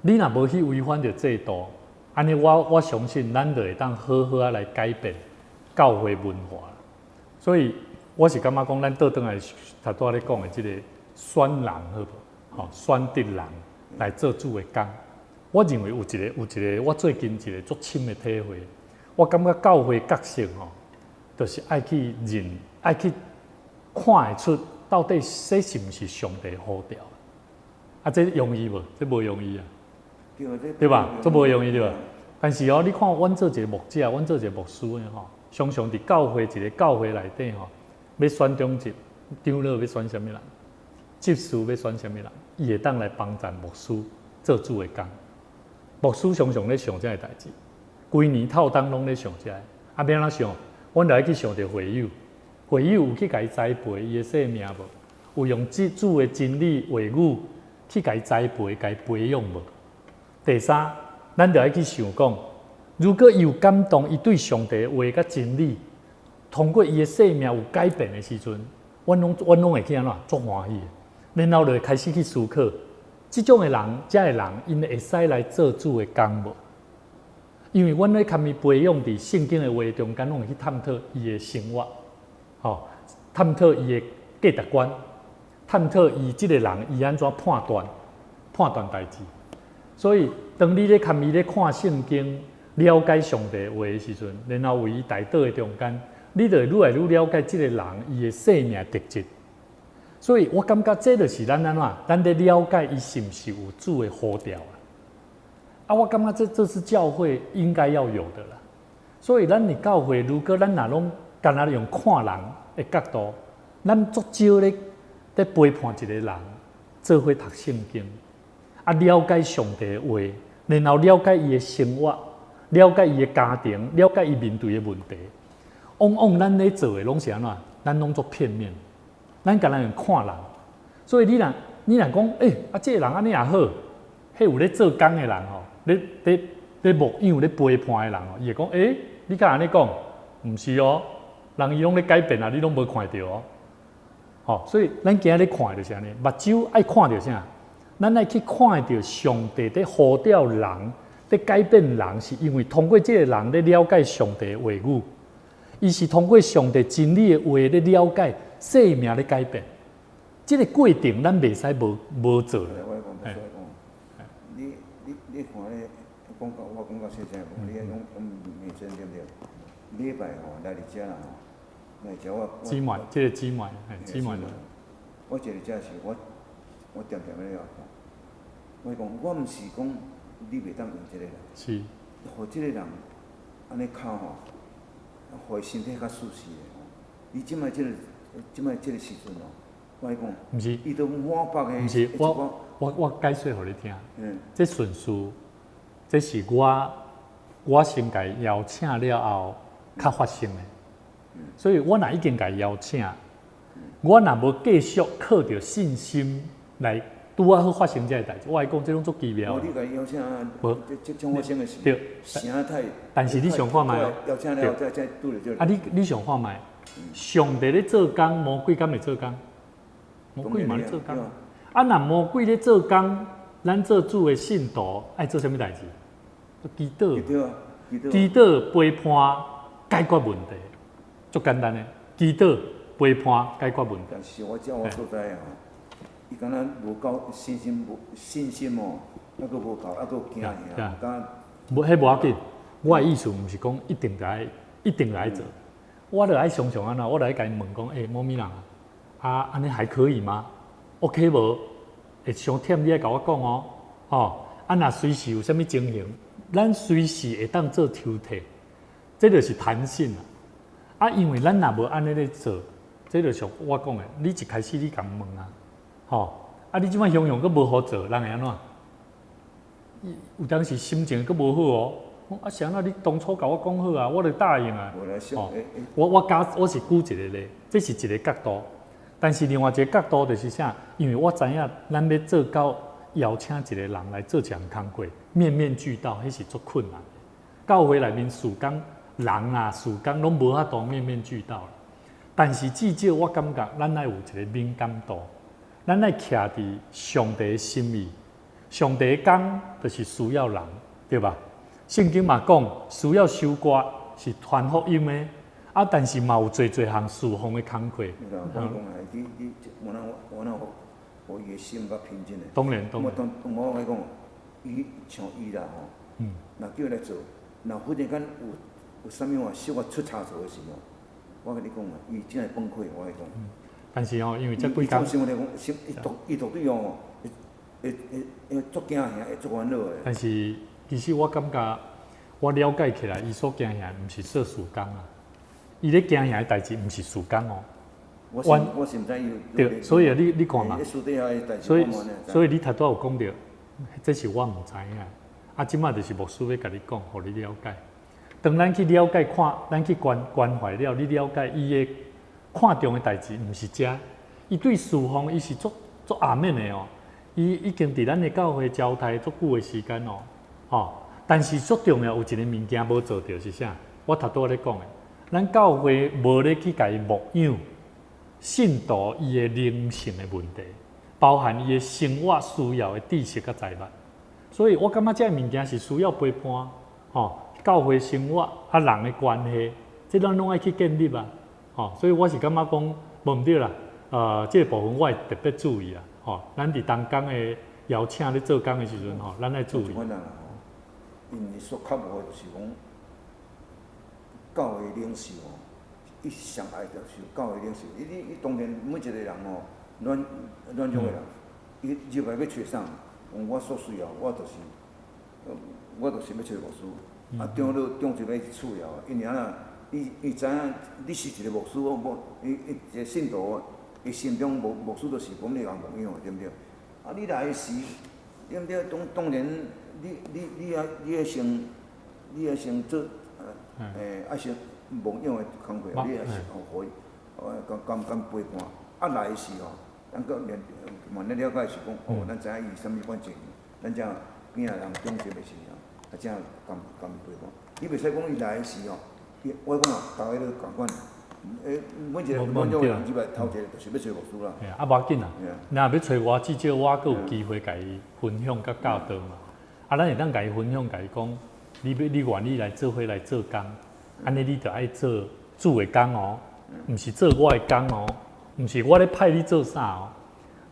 你若無去違反著制度，按呢我相信咱就會當好好仔來改變教會文化。所以我是感覺講，咱倒轉來頭拄仔咧講的這個選人好無？吼，選擇人來做主的工。我認為有一個，我最近一個足深的體會，我感覺教會角色吼，就是愛去認，愛去看會出到底這是毋是上帝呼召。啊，這容易無？這無容易啊，對吧？這無容易對吧？但是哦，你看，阮做一個牧者，阮做一個牧師的吼，常常佇教會一個教會內底吼，欲選長執、長老欲選啥物人，執事欲選啥物人，伊會當來幫贊牧師做主的工。牧師常常咧想這个代誌，規年透冬攏咧想這个。啊，欲按怎想？阮就愛去想著會友，會友有去共伊栽培伊的生命無？有用主的真理話語去共伊栽培、共伊培養無？第三，咱就愛去想講，如果伊有感動，伊對上帝的話佮真理，通過伊的生命有改變的時陣，阮攏會去按怎？足歡喜的。然後就會開始去思考，這種的人，這的人，𪜶會使來做主的工無？因為阮咧共伊培養佇聖經的話中間，攏會去探討伊的生活，吼，探討伊的價值觀，探討伊這个人伊按怎判斷代誌。所以，當你咧共伊咧看聖經、了解上帝話的時陣，然後為伊代禱的中間，你就會愈來愈了解這个人伊的生命特質。所以我感覺這就是咱按怎，咱咧了解伊是毋是有主的呼召啊？啊，我感覺這是教會應該要有的啦。所以咱佇教會，如果咱若攏干焦用看人的角度，咱足少咧陪伴一個人做伙讀聖經，啊，了解上帝的話，然後了解伊的生活，了解伊的家庭，了解伊面對的問題。往往咱咧做的攏是按怎？咱攏足片面，咱干焦用看人。所以你若講，欸，啊，這个人按呢也好，彼有咧做工的人吼，咧牧養、咧陪伴的人吼，伊會講，欸，你敢按呢講？毋是哦，人伊攏咧改變啊，你攏無看著哦。吼，所以咱今仔日看的就是按呢，目睭愛看著啥？咱愛去看著上帝佇呼召人，佇改變人，是因為通過這個人咧了解上帝的話語，伊是通過上帝真理的話咧了解生命咧改變。這个過程咱袂使無做。我講，我講，你看咧，講到我講到細聲無？你講講美珍對毋對？禮拜吼來佇遮啦吼，來遮我姊妹，這个姊妹，姊妹。我坐佇遮時，我恬恬咧看，我講我毋是講你袂當用這个人，予這个人按呢敲吼，予伊身體較舒適的吼。伊這擺這个時陣吼，我講，毋是，伊都滿腹的。毋是，我解說予你聽。這順序，這是我先共伊邀請了後，較發生的。所以我若已經共伊邀請，我若無繼續靠著信心來拄仔好發生這个代誌，我來講這攏足奇妙。無你共伊邀請，無這種發生的事，聲太。但是你想看覓哦？邀請了後，才拄著這個。啊，你想看覓？上帝咧做工，魔鬼敢會做工？魔鬼嘛咧做工。啊，若魔鬼咧做工，咱做主的信徒愛做啥物代誌？祈禱。祈禱陪伴解決問題，足簡單的。祈禱陪伴解決問題。但是我照我所知吼，伊敢若無夠信心，無信心哦，猶閣無夠，猶閣驚嚇。敢無，彼無要緊。我的意思毋是講一定愛做。我就愛常常按怎，我就愛共伊問講，欸，某某人啊，啊，按呢還可以嗎？OK 無？會傷忝你愛共我講哦，吼，啊，若隨時有啥物情形，咱隨時會當做抽屜，這就是彈性啊。啊，因為咱若無按呢咧做，這就像我講的，你一開始你共問啊，吼，啊，你這擺雄雄閣無予做，人會按怎？有當時心情閣無好哦。啊，是按怎你當初共我講好啊，我就答應啊。吼，我是舉一個例，這是一個角度。但是另外一个角度就是啥？因為我知影咱欲做到邀請一個人來做一項工課，面面俱到，彼是足困難的。教會內面事工人啊，事工攏無法度面面俱到。但是至少我感覺咱愛有一個敏感度，咱愛徛佇上帝的心意，上帝的工就是需要人，對吧？聖經嘛講，需要收割是傳福音的，啊，但是嘛有濟濟項侍奉的工課。你講講來，你你我那我那予伊的心較平靜的。當然當然。我當我甲你講，伊像伊啦吼，若叫伊來做，若忽然間有有啥物話小可出差錯的時候，我共你講啊，伊真會崩潰，我共你講。但是吼，因為這幾工，生活來講，心伊獨伊獨對哦，會會會足驚嚇，會足煩惱的。但是其實我感覺，我了解起來，伊所驚嚇毋是做事工啊，伊咧驚嚇的代誌毋是事工哦。我是我是毋知伊。對，所以你你看嘛，私底下的代誌所以所以你頭拄有講著，這是我毋知影。啊，這擺就是牧師欲共你講，予你了解。當咱去了解看，咱去關關懷了，你了解伊的看重的代誌，毋是這。伊對事奉，伊是足足阿面的哦。伊已經佇咱的教會交代足久的時間哦，吼。但是足重要有一個物件無做著是啥？我頭拄仔咧講的，咱教會無咧去共伊牧養信徒伊的靈性的問題，包含伊的生活需要的知識佮財物。所以我感覺這个物件是需要陪伴，吼，教會生活啊人的關係，這咱攏愛去建立啊，吼。所以我是感覺講無毋對啦，這個部分我會特別注意啦，吼。咱佇同工的邀請咧做工的時陣，吼，咱愛注意。𪜶所較無的就是講，教會領袖吼，伊上愛就是教會領袖。伊你伊當然每一個人吼，軟軟弱的人，伊入來欲揣啥？講我所需要，我就是，我就是欲揣牧師。啊，長老長一欲次要，因為按怎？伊伊知影你是一個牧師，我無伊伊一個信徒，伊心中牧牧師就是講你共牧養的，對毋對？啊，你來時，對毋對？當當然，你你你愛你愛先，你愛先做，愛先牧養的工課，你愛先予伊，共共共陪伴。啊，來時吼，咱閣連慢慢了解是講，哦，咱知影伊啥物款情形，咱才囝人長進的時候，啊，才共共伊陪伴。你袂使講伊來時吼，伊我講啊，逐个都仝款，每一個阮種人入來頭一個就是欲揣牧師啦。嘿啊，無要緊啦。若欲揣我，至少我閣有機會共伊分享佮教導嘛。啊，咱會當共伊分享，共伊講，你欲你願意來做伙來做工，按呢你著愛做主的工哦，毋是做我的工哦，毋是我咧派你做啥哦，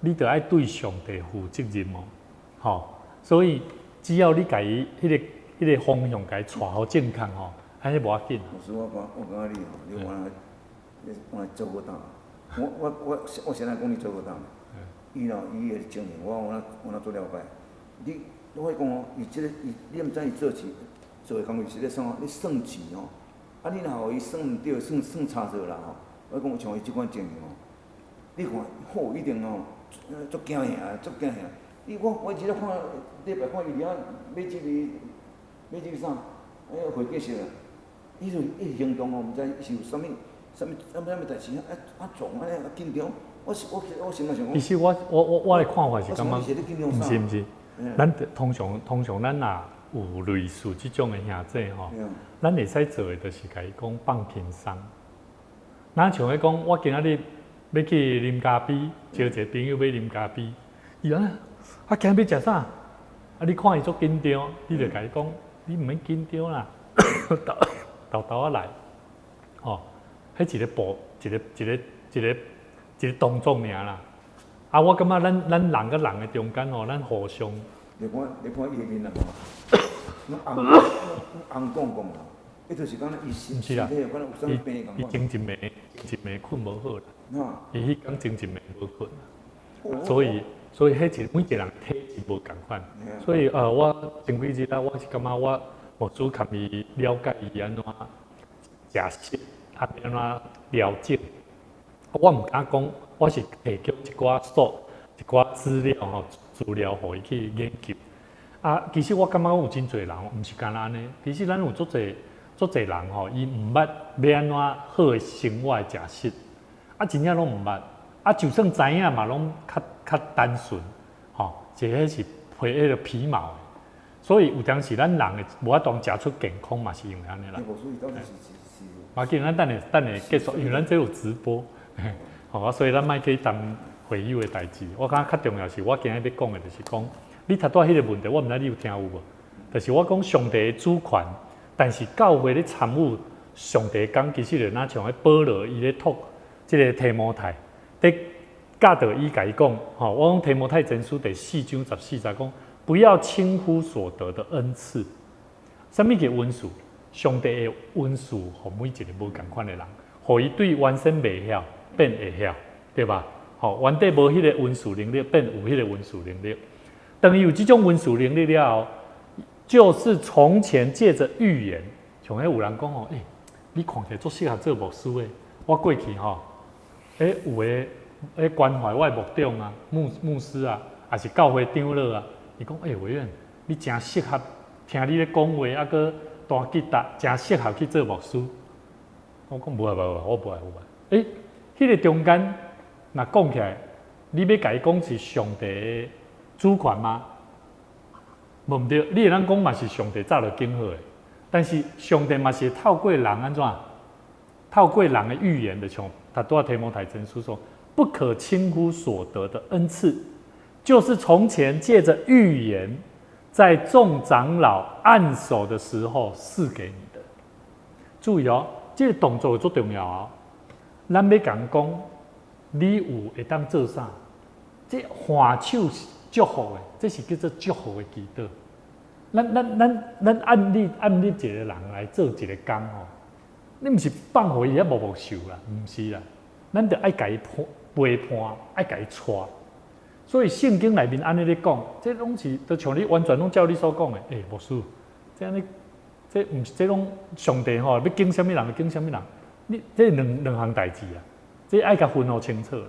你著愛對上帝負責任哦，吼。所以只要你共伊彼個彼個方向共伊帶予正確吼，按呢無要緊。牧師，我講我感覺你吼，你原來你原來做好擔。我我我我先來講你做好擔。伊喏，伊的情形，我有哪有哪做了解。你我講哦，伊這个伊，你毋知伊做事做的工課是咧創，咧算錢哦。啊，你若予伊算毋對，算算差錯啦吼。我講像伊這款情形吼，你看好一定吼，足驚嚇，足驚嚇。你我我一日看禮拜看伊佇遐買這個買這個啥，哎會計室啊，伊就伊行動吼，毋知是有啥物啥物啥物啥物代誌啊啊撞按呢啊緊張。我是我我心內想講。其實我我我我的看法是感覺，毋是毋是，咱通常通常咱若有類似這種的兄弟吼，咱會使做的就是共伊講放輕鬆。若像彼講，我今仔日欲去啉咖啡，招一個朋友欲啉咖啡，伊講啊，今日欲食啥？啊，你看伊足緊張，你就共伊講，你毋免緊張啦，沓沓仔來，吼，彼一個步，一個一個一個一個動作爾啦。啊，我感覺咱咱人佮人的中間吼，咱互相。你看，你看伊的面啊，攏紅紅講講啦，伊就是敢若伊身體有敢若有啥物病仝款。伊前一暝前一暝睏無好啦，伊彼工前一暝無睏，所以所以彼一每一個人體質無仝款，所以我前幾日啊，我是感覺我牧師共伊了解伊按怎食食，啊按怎調整，我毋敢講，我是提供一寡素一寡資料吼，資料予伊去研究。啊，其實我感覺有真濟人毋是干焦按呢，其實咱有足濟足濟人吼，伊毋捌欲按怎好的生活的食食，啊，真正攏毋捌。啊，就算知影嘛，攏較較單純，吼，這個是皮彼個皮毛的。所以有當時咱人會無法度食出健康嘛，是因為按呢啦。無要緊，咱等下等下結束，因為咱這有直播，吼啊，所以咱莫去談會友的代誌。我感覺較重要是，我今日欲講的就是講，你頭拄仔彼個問題，我毋知你有聽有無？就是我講上帝的主權，但是教會咧參與上帝講，其實就若像彼保羅伊咧託這個提摩太，佇教導伊共伊講，吼，我講提摩太前書第四章十四節講，不要輕忽所得的恩賜。啥物叫恩賜？上帝的恩賜，予每一個無仝款的人，予伊對原先袂曉變會曉，對吧？吼，原底無彼個恩賜能力，變有彼個恩賜能力。當伊有這種恩賜能力了後，就是從前借著預言，像彼有人講吼，欸，你看起來足適合做牧師的。我過去吼，欸，有的欸關懷我的牧長啊、牧師啊，抑是教會長老啊，伊講，欸，委員，你誠適合聽你咧講話，啊，閣彈吉他，誠適合去做牧師。我講無愛無愛，我無愛無愛。欸，彼個中間若講起來，你欲共伊講是上帝的主權嗎？無毋對，你會當講嘛是上帝早就揀好的，但是上帝嘛是透過人按怎？透過人的預言的，像頭拄仔提摩太前書說，不可輕忽所得的恩賜，就是從前借著預言，在眾長老按手的時候賜給你的。注意哦，這個動作足重要哦。咱欲共講，你有會當做啥？這按手是祝福的，這是叫做祝福的祈禱。咱按立一個人來做一個工吼，你毋是放予伊遐默默受啦，毋是啦，咱著愛共伊陪伴，愛共伊帶。所以聖經內面按呢咧講，這攏是就像你完全攏照你所講的，欸，牧師，這按呢，這毋是這攏上帝吼，欲揀啥物人就揀啥物人，你這兩兩項代誌啊，這愛共分予清楚啦。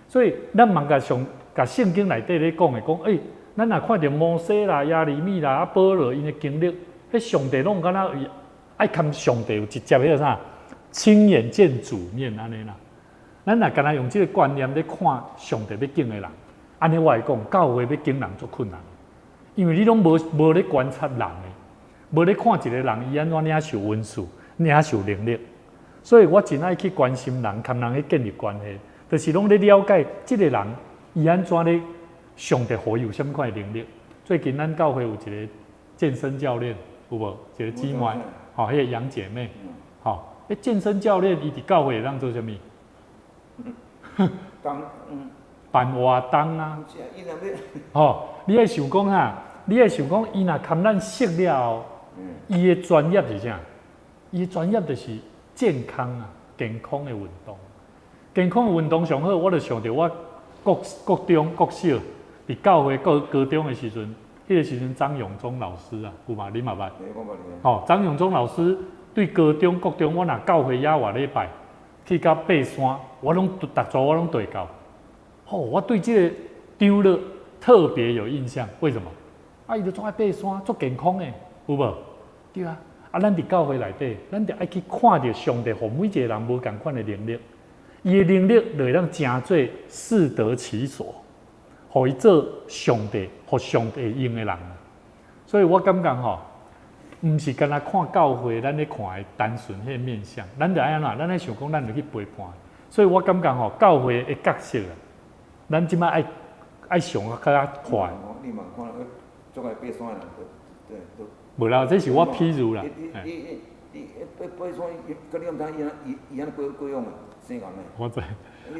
所以咱嘛共上共聖經內底咧講的講，欸，咱若看著摩西啦、耶利米啦、啊保羅𪜶的經歷，彼上帝攏敢若愛含上帝有直接彼個啥，親眼見主面按呢啦。咱若干焦用這個觀念咧看上帝欲揀的人，按呢我會講，教會欲揀人足困難，因為你攏無無咧觀察人的，無咧看一個人伊按怎領受恩賜、領受能力，所以我真愛去關心人，佮人去建立關係，就是攏咧了解這個人伊按怎咧上帝予伊有啥物款的能力。最近咱教會有一個健身教練，有無？一個姊妹，吼，彼個楊姐妹，吼，彼健身教練伊佇教會會當做啥物？辦活動啊！吼，你愛想講哈，你愛想講，伊若含咱識了後，伊的專業是啥？伊的專業就是健康啊，健康的運動。健康的運動上好，我就想著我國國中、國小佇教會高高中的時陣，彼個時陣張永忠老師啊，有嘛？你嘛捌？吼，張永忠老師對高中、國中，我若教會猶外禮拜去到爬山，我攏逐週我攏綴到。吼，我對這個長老特別有印象，為什麼？啊，伊就足愛爬山，足健康的，有無？對啊。啊，咱佇教會內底，咱著愛去看著上帝予每一個人無仝款的能力，伊的能力就會當成做適得其所，予伊做上帝，予上帝用的人。所以我感覺吼，毋是干焦看教會，咱咧看的單純彼個面向，咱著愛按怎？咱愛想講，咱著去陪伴。所以我感覺吼，教會的角色啊，咱這擺愛愛想較較快。你嘛看，足愛爬山的人，對對。無啦，這是我譬如啦。你你你你爬山，伊佮你毋知伊按伊伊按怎過過往的，生仝的。我知，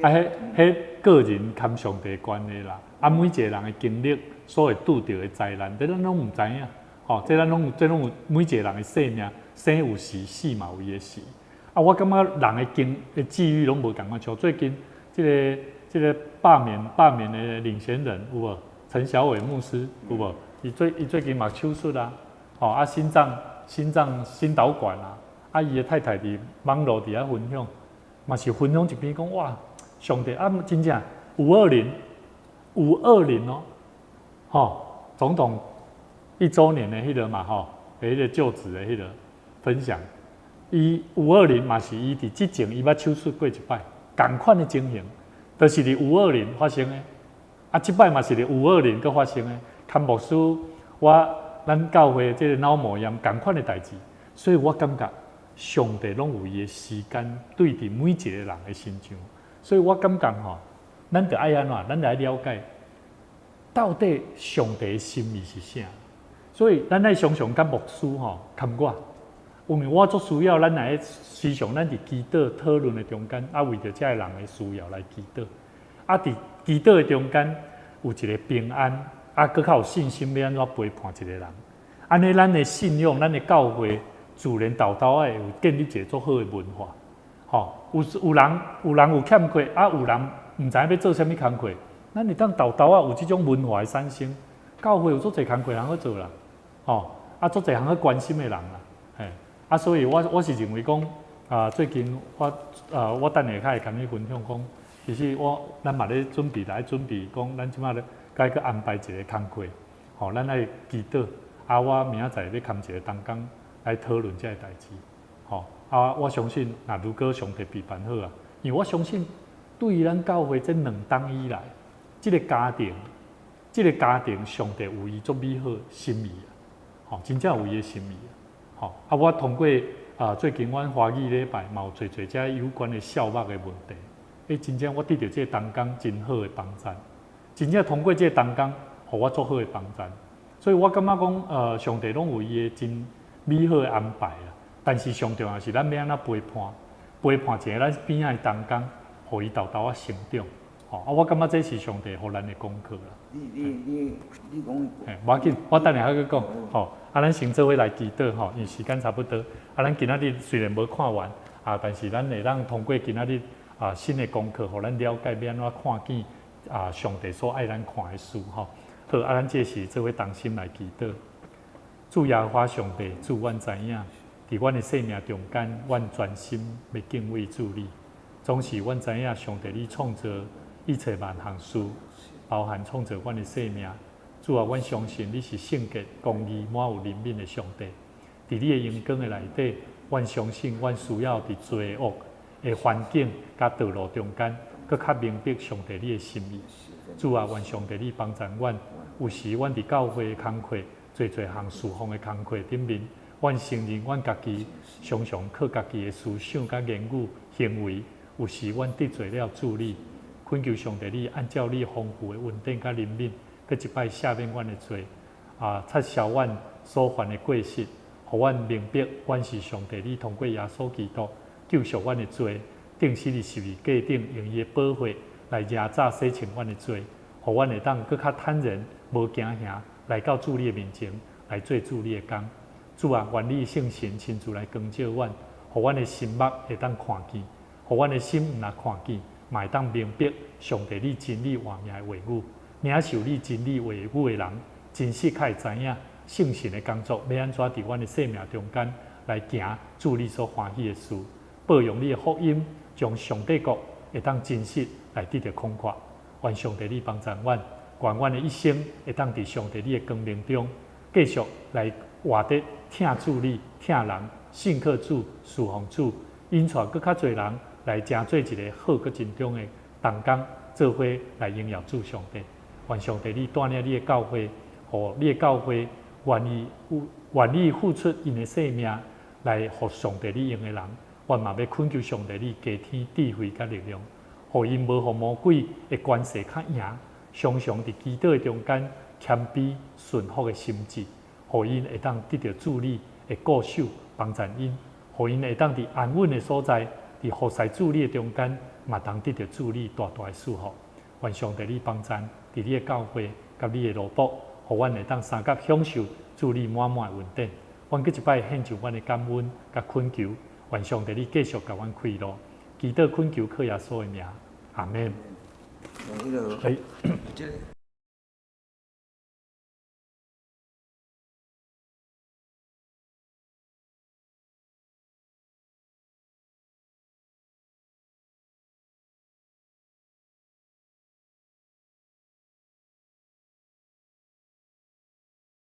啊，彼彼個人含上帝關係啦，啊，每一個人的經歷，所會拄著的災難，這咱攏毋知影。吼，這咱攏有，這攏有每一個人的生命，生有時，死嘛有伊的時。啊，我感覺人的經的際遇攏無仝款，像最近這個這個罷免的領銜人有無？陳小偉牧師有無？伊最近嘛手術啊，吼啊心臟心導管啊，啊伊的太太佇網路佇遐分享，嘛是分享一篇講哇，上帝啊真正五二零五二零哦，吼總統一週年的彼個嘛吼，彼個就職的彼個分享，伊五二零嘛是伊佇之前伊捌手術過一擺，仝款的情形，就是佇520發生的。啊，這擺嘛是佇五二零閣發生的。坎牧師，我咱教會這個腦膜炎仝款的代誌，所以我感覺上帝攏有伊的時間對佇每一個人的身上，所以我感覺吼，咱著愛按怎，咱著愛了解到底上帝的心意是啥。所以咱愛常常佮牧師吼堪我，因為我足需要咱來時常咱佇祈禱討論的中間，啊為著這个人的需要來祈禱，啊佇祈禱的中間有一個平安，啊閣較有信心欲按怎陪伴一個人。按呢，咱的信仰，咱的教會自然沓沓仔會有建立一個足好的文化。吼，有人有欠缺，啊有人毋知影欲做啥物工課，咱會當沓沓仔有這種文化的產生。教會有足濟工課通好做啦，吼，啊足濟通好關心的人啦，嘿，啊所以我是認為講，啊最近我等下較會共你分享講，其實咱嘛咧準備來準備講，咱這馬咧該去安排一個工課，吼，咱愛祈禱，啊我明仔載欲堪一個同工來討論這个代誌，吼，啊我相信，若如果上帝備辦好啊，因為我相信對於咱教會這2冬以來，這個家庭上帝有伊足美好心意啊，吼，真正有伊的心意啊，吼，啊我通過啊最近阮華語禮拜嘛有濟濟這有關的笑目的問題，欸，真正我得著這個同工真好的幫贊，真正通過這個同工，予我足好的幫贊，所以我感覺講，上帝攏有伊的真美好的安排啦。但是上重要是咱欲按怎陪伴，陪伴一個咱邊仔的同工，予伊沓沓仔成長。吼，啊，我感覺這是上帝予咱的功課啦。你講，嘿，無要緊，我等下還閣講。吼，啊，咱先做伙來祈禱吼，因為時間差不多。啊，咱今仔日雖然無看完，啊，但是咱會當通過今仔日啊新的功課，予咱了解欲按怎看見啊上帝所愛咱看的事吼。好，啊，咱這時做伙同心來祈禱。主耶和華上帝，主阮知影，佇阮的生命中間，阮專心欲敬畏主你。總是阮知影上帝你創造一切萬項事，包含創造阮的生命。主啊，阮相信你是聖潔、公義、滿有憐憫的上帝。佇你的榮光的內底，阮相信阮需要佇罪惡的環境佮道路中間，閣較明白上帝你的心意。主啊，願上帝你幫助阮。有時阮佇教會的工課，濟濟項事奉的工課頂面，阮承認阮家己常常靠家己的思想佮言語行為，有時阮得罪了主你。懇求上帝你按照你豐富的恩典佮憐憫，閣一擺赦免阮的罪，啊，擦消阮所犯的過失，予阮明白，阮是上帝你通過耶穌基督救贖阮的罪，釘死佇十字架頂，用伊的寶血來賙渣洗清阮的罪，予阮會當閣較坦然無驚嚇來到主你的面前來做主你的工。主啊，願你聖神親自來光照阮，予阮的心目會當看見，予阮的心毋若看見，嘛會當明白上帝你真理活命的話語，領受你真理話語的人，真實較會知影聖神的工作欲按怎佇阮的生命中間來行主你所歡喜的事，報揚你的福音，將上帝國會當真實來得著擴闊。願上帝你幫助阮，願阮的一生會當佇上帝你的光明中，繼續來活得疼主你、疼人、信靠主、侍奉主，引帶閣較濟人來成做一個好閣盡忠的同工，做伙來榮耀主上帝。願上帝你帶領你的教會，予你的教會願意付出𪜶的生命來予上帝你用的人，阮嘛欲懇求上帝你加添智慧佮力量，予𪜶無予魔鬼的權勢較贏，常常佇祈禱的中間謙卑順服的心志，予𪜶會當得著主你的顧守幫助𪜶，予𪜶會當佇安穩的所在，佇服侍主你的中間，嘛當得著主你大大的祝福。願上帝你幫贊，佇你的教會佮你的奴僕，予阮會當相佮享受主你滿滿的恩典。阮閣一擺獻上阮的感恩佮懇求，願上帝你繼續共阮開路，祈禱懇求靠耶穌的名，阿門。迄個，這個。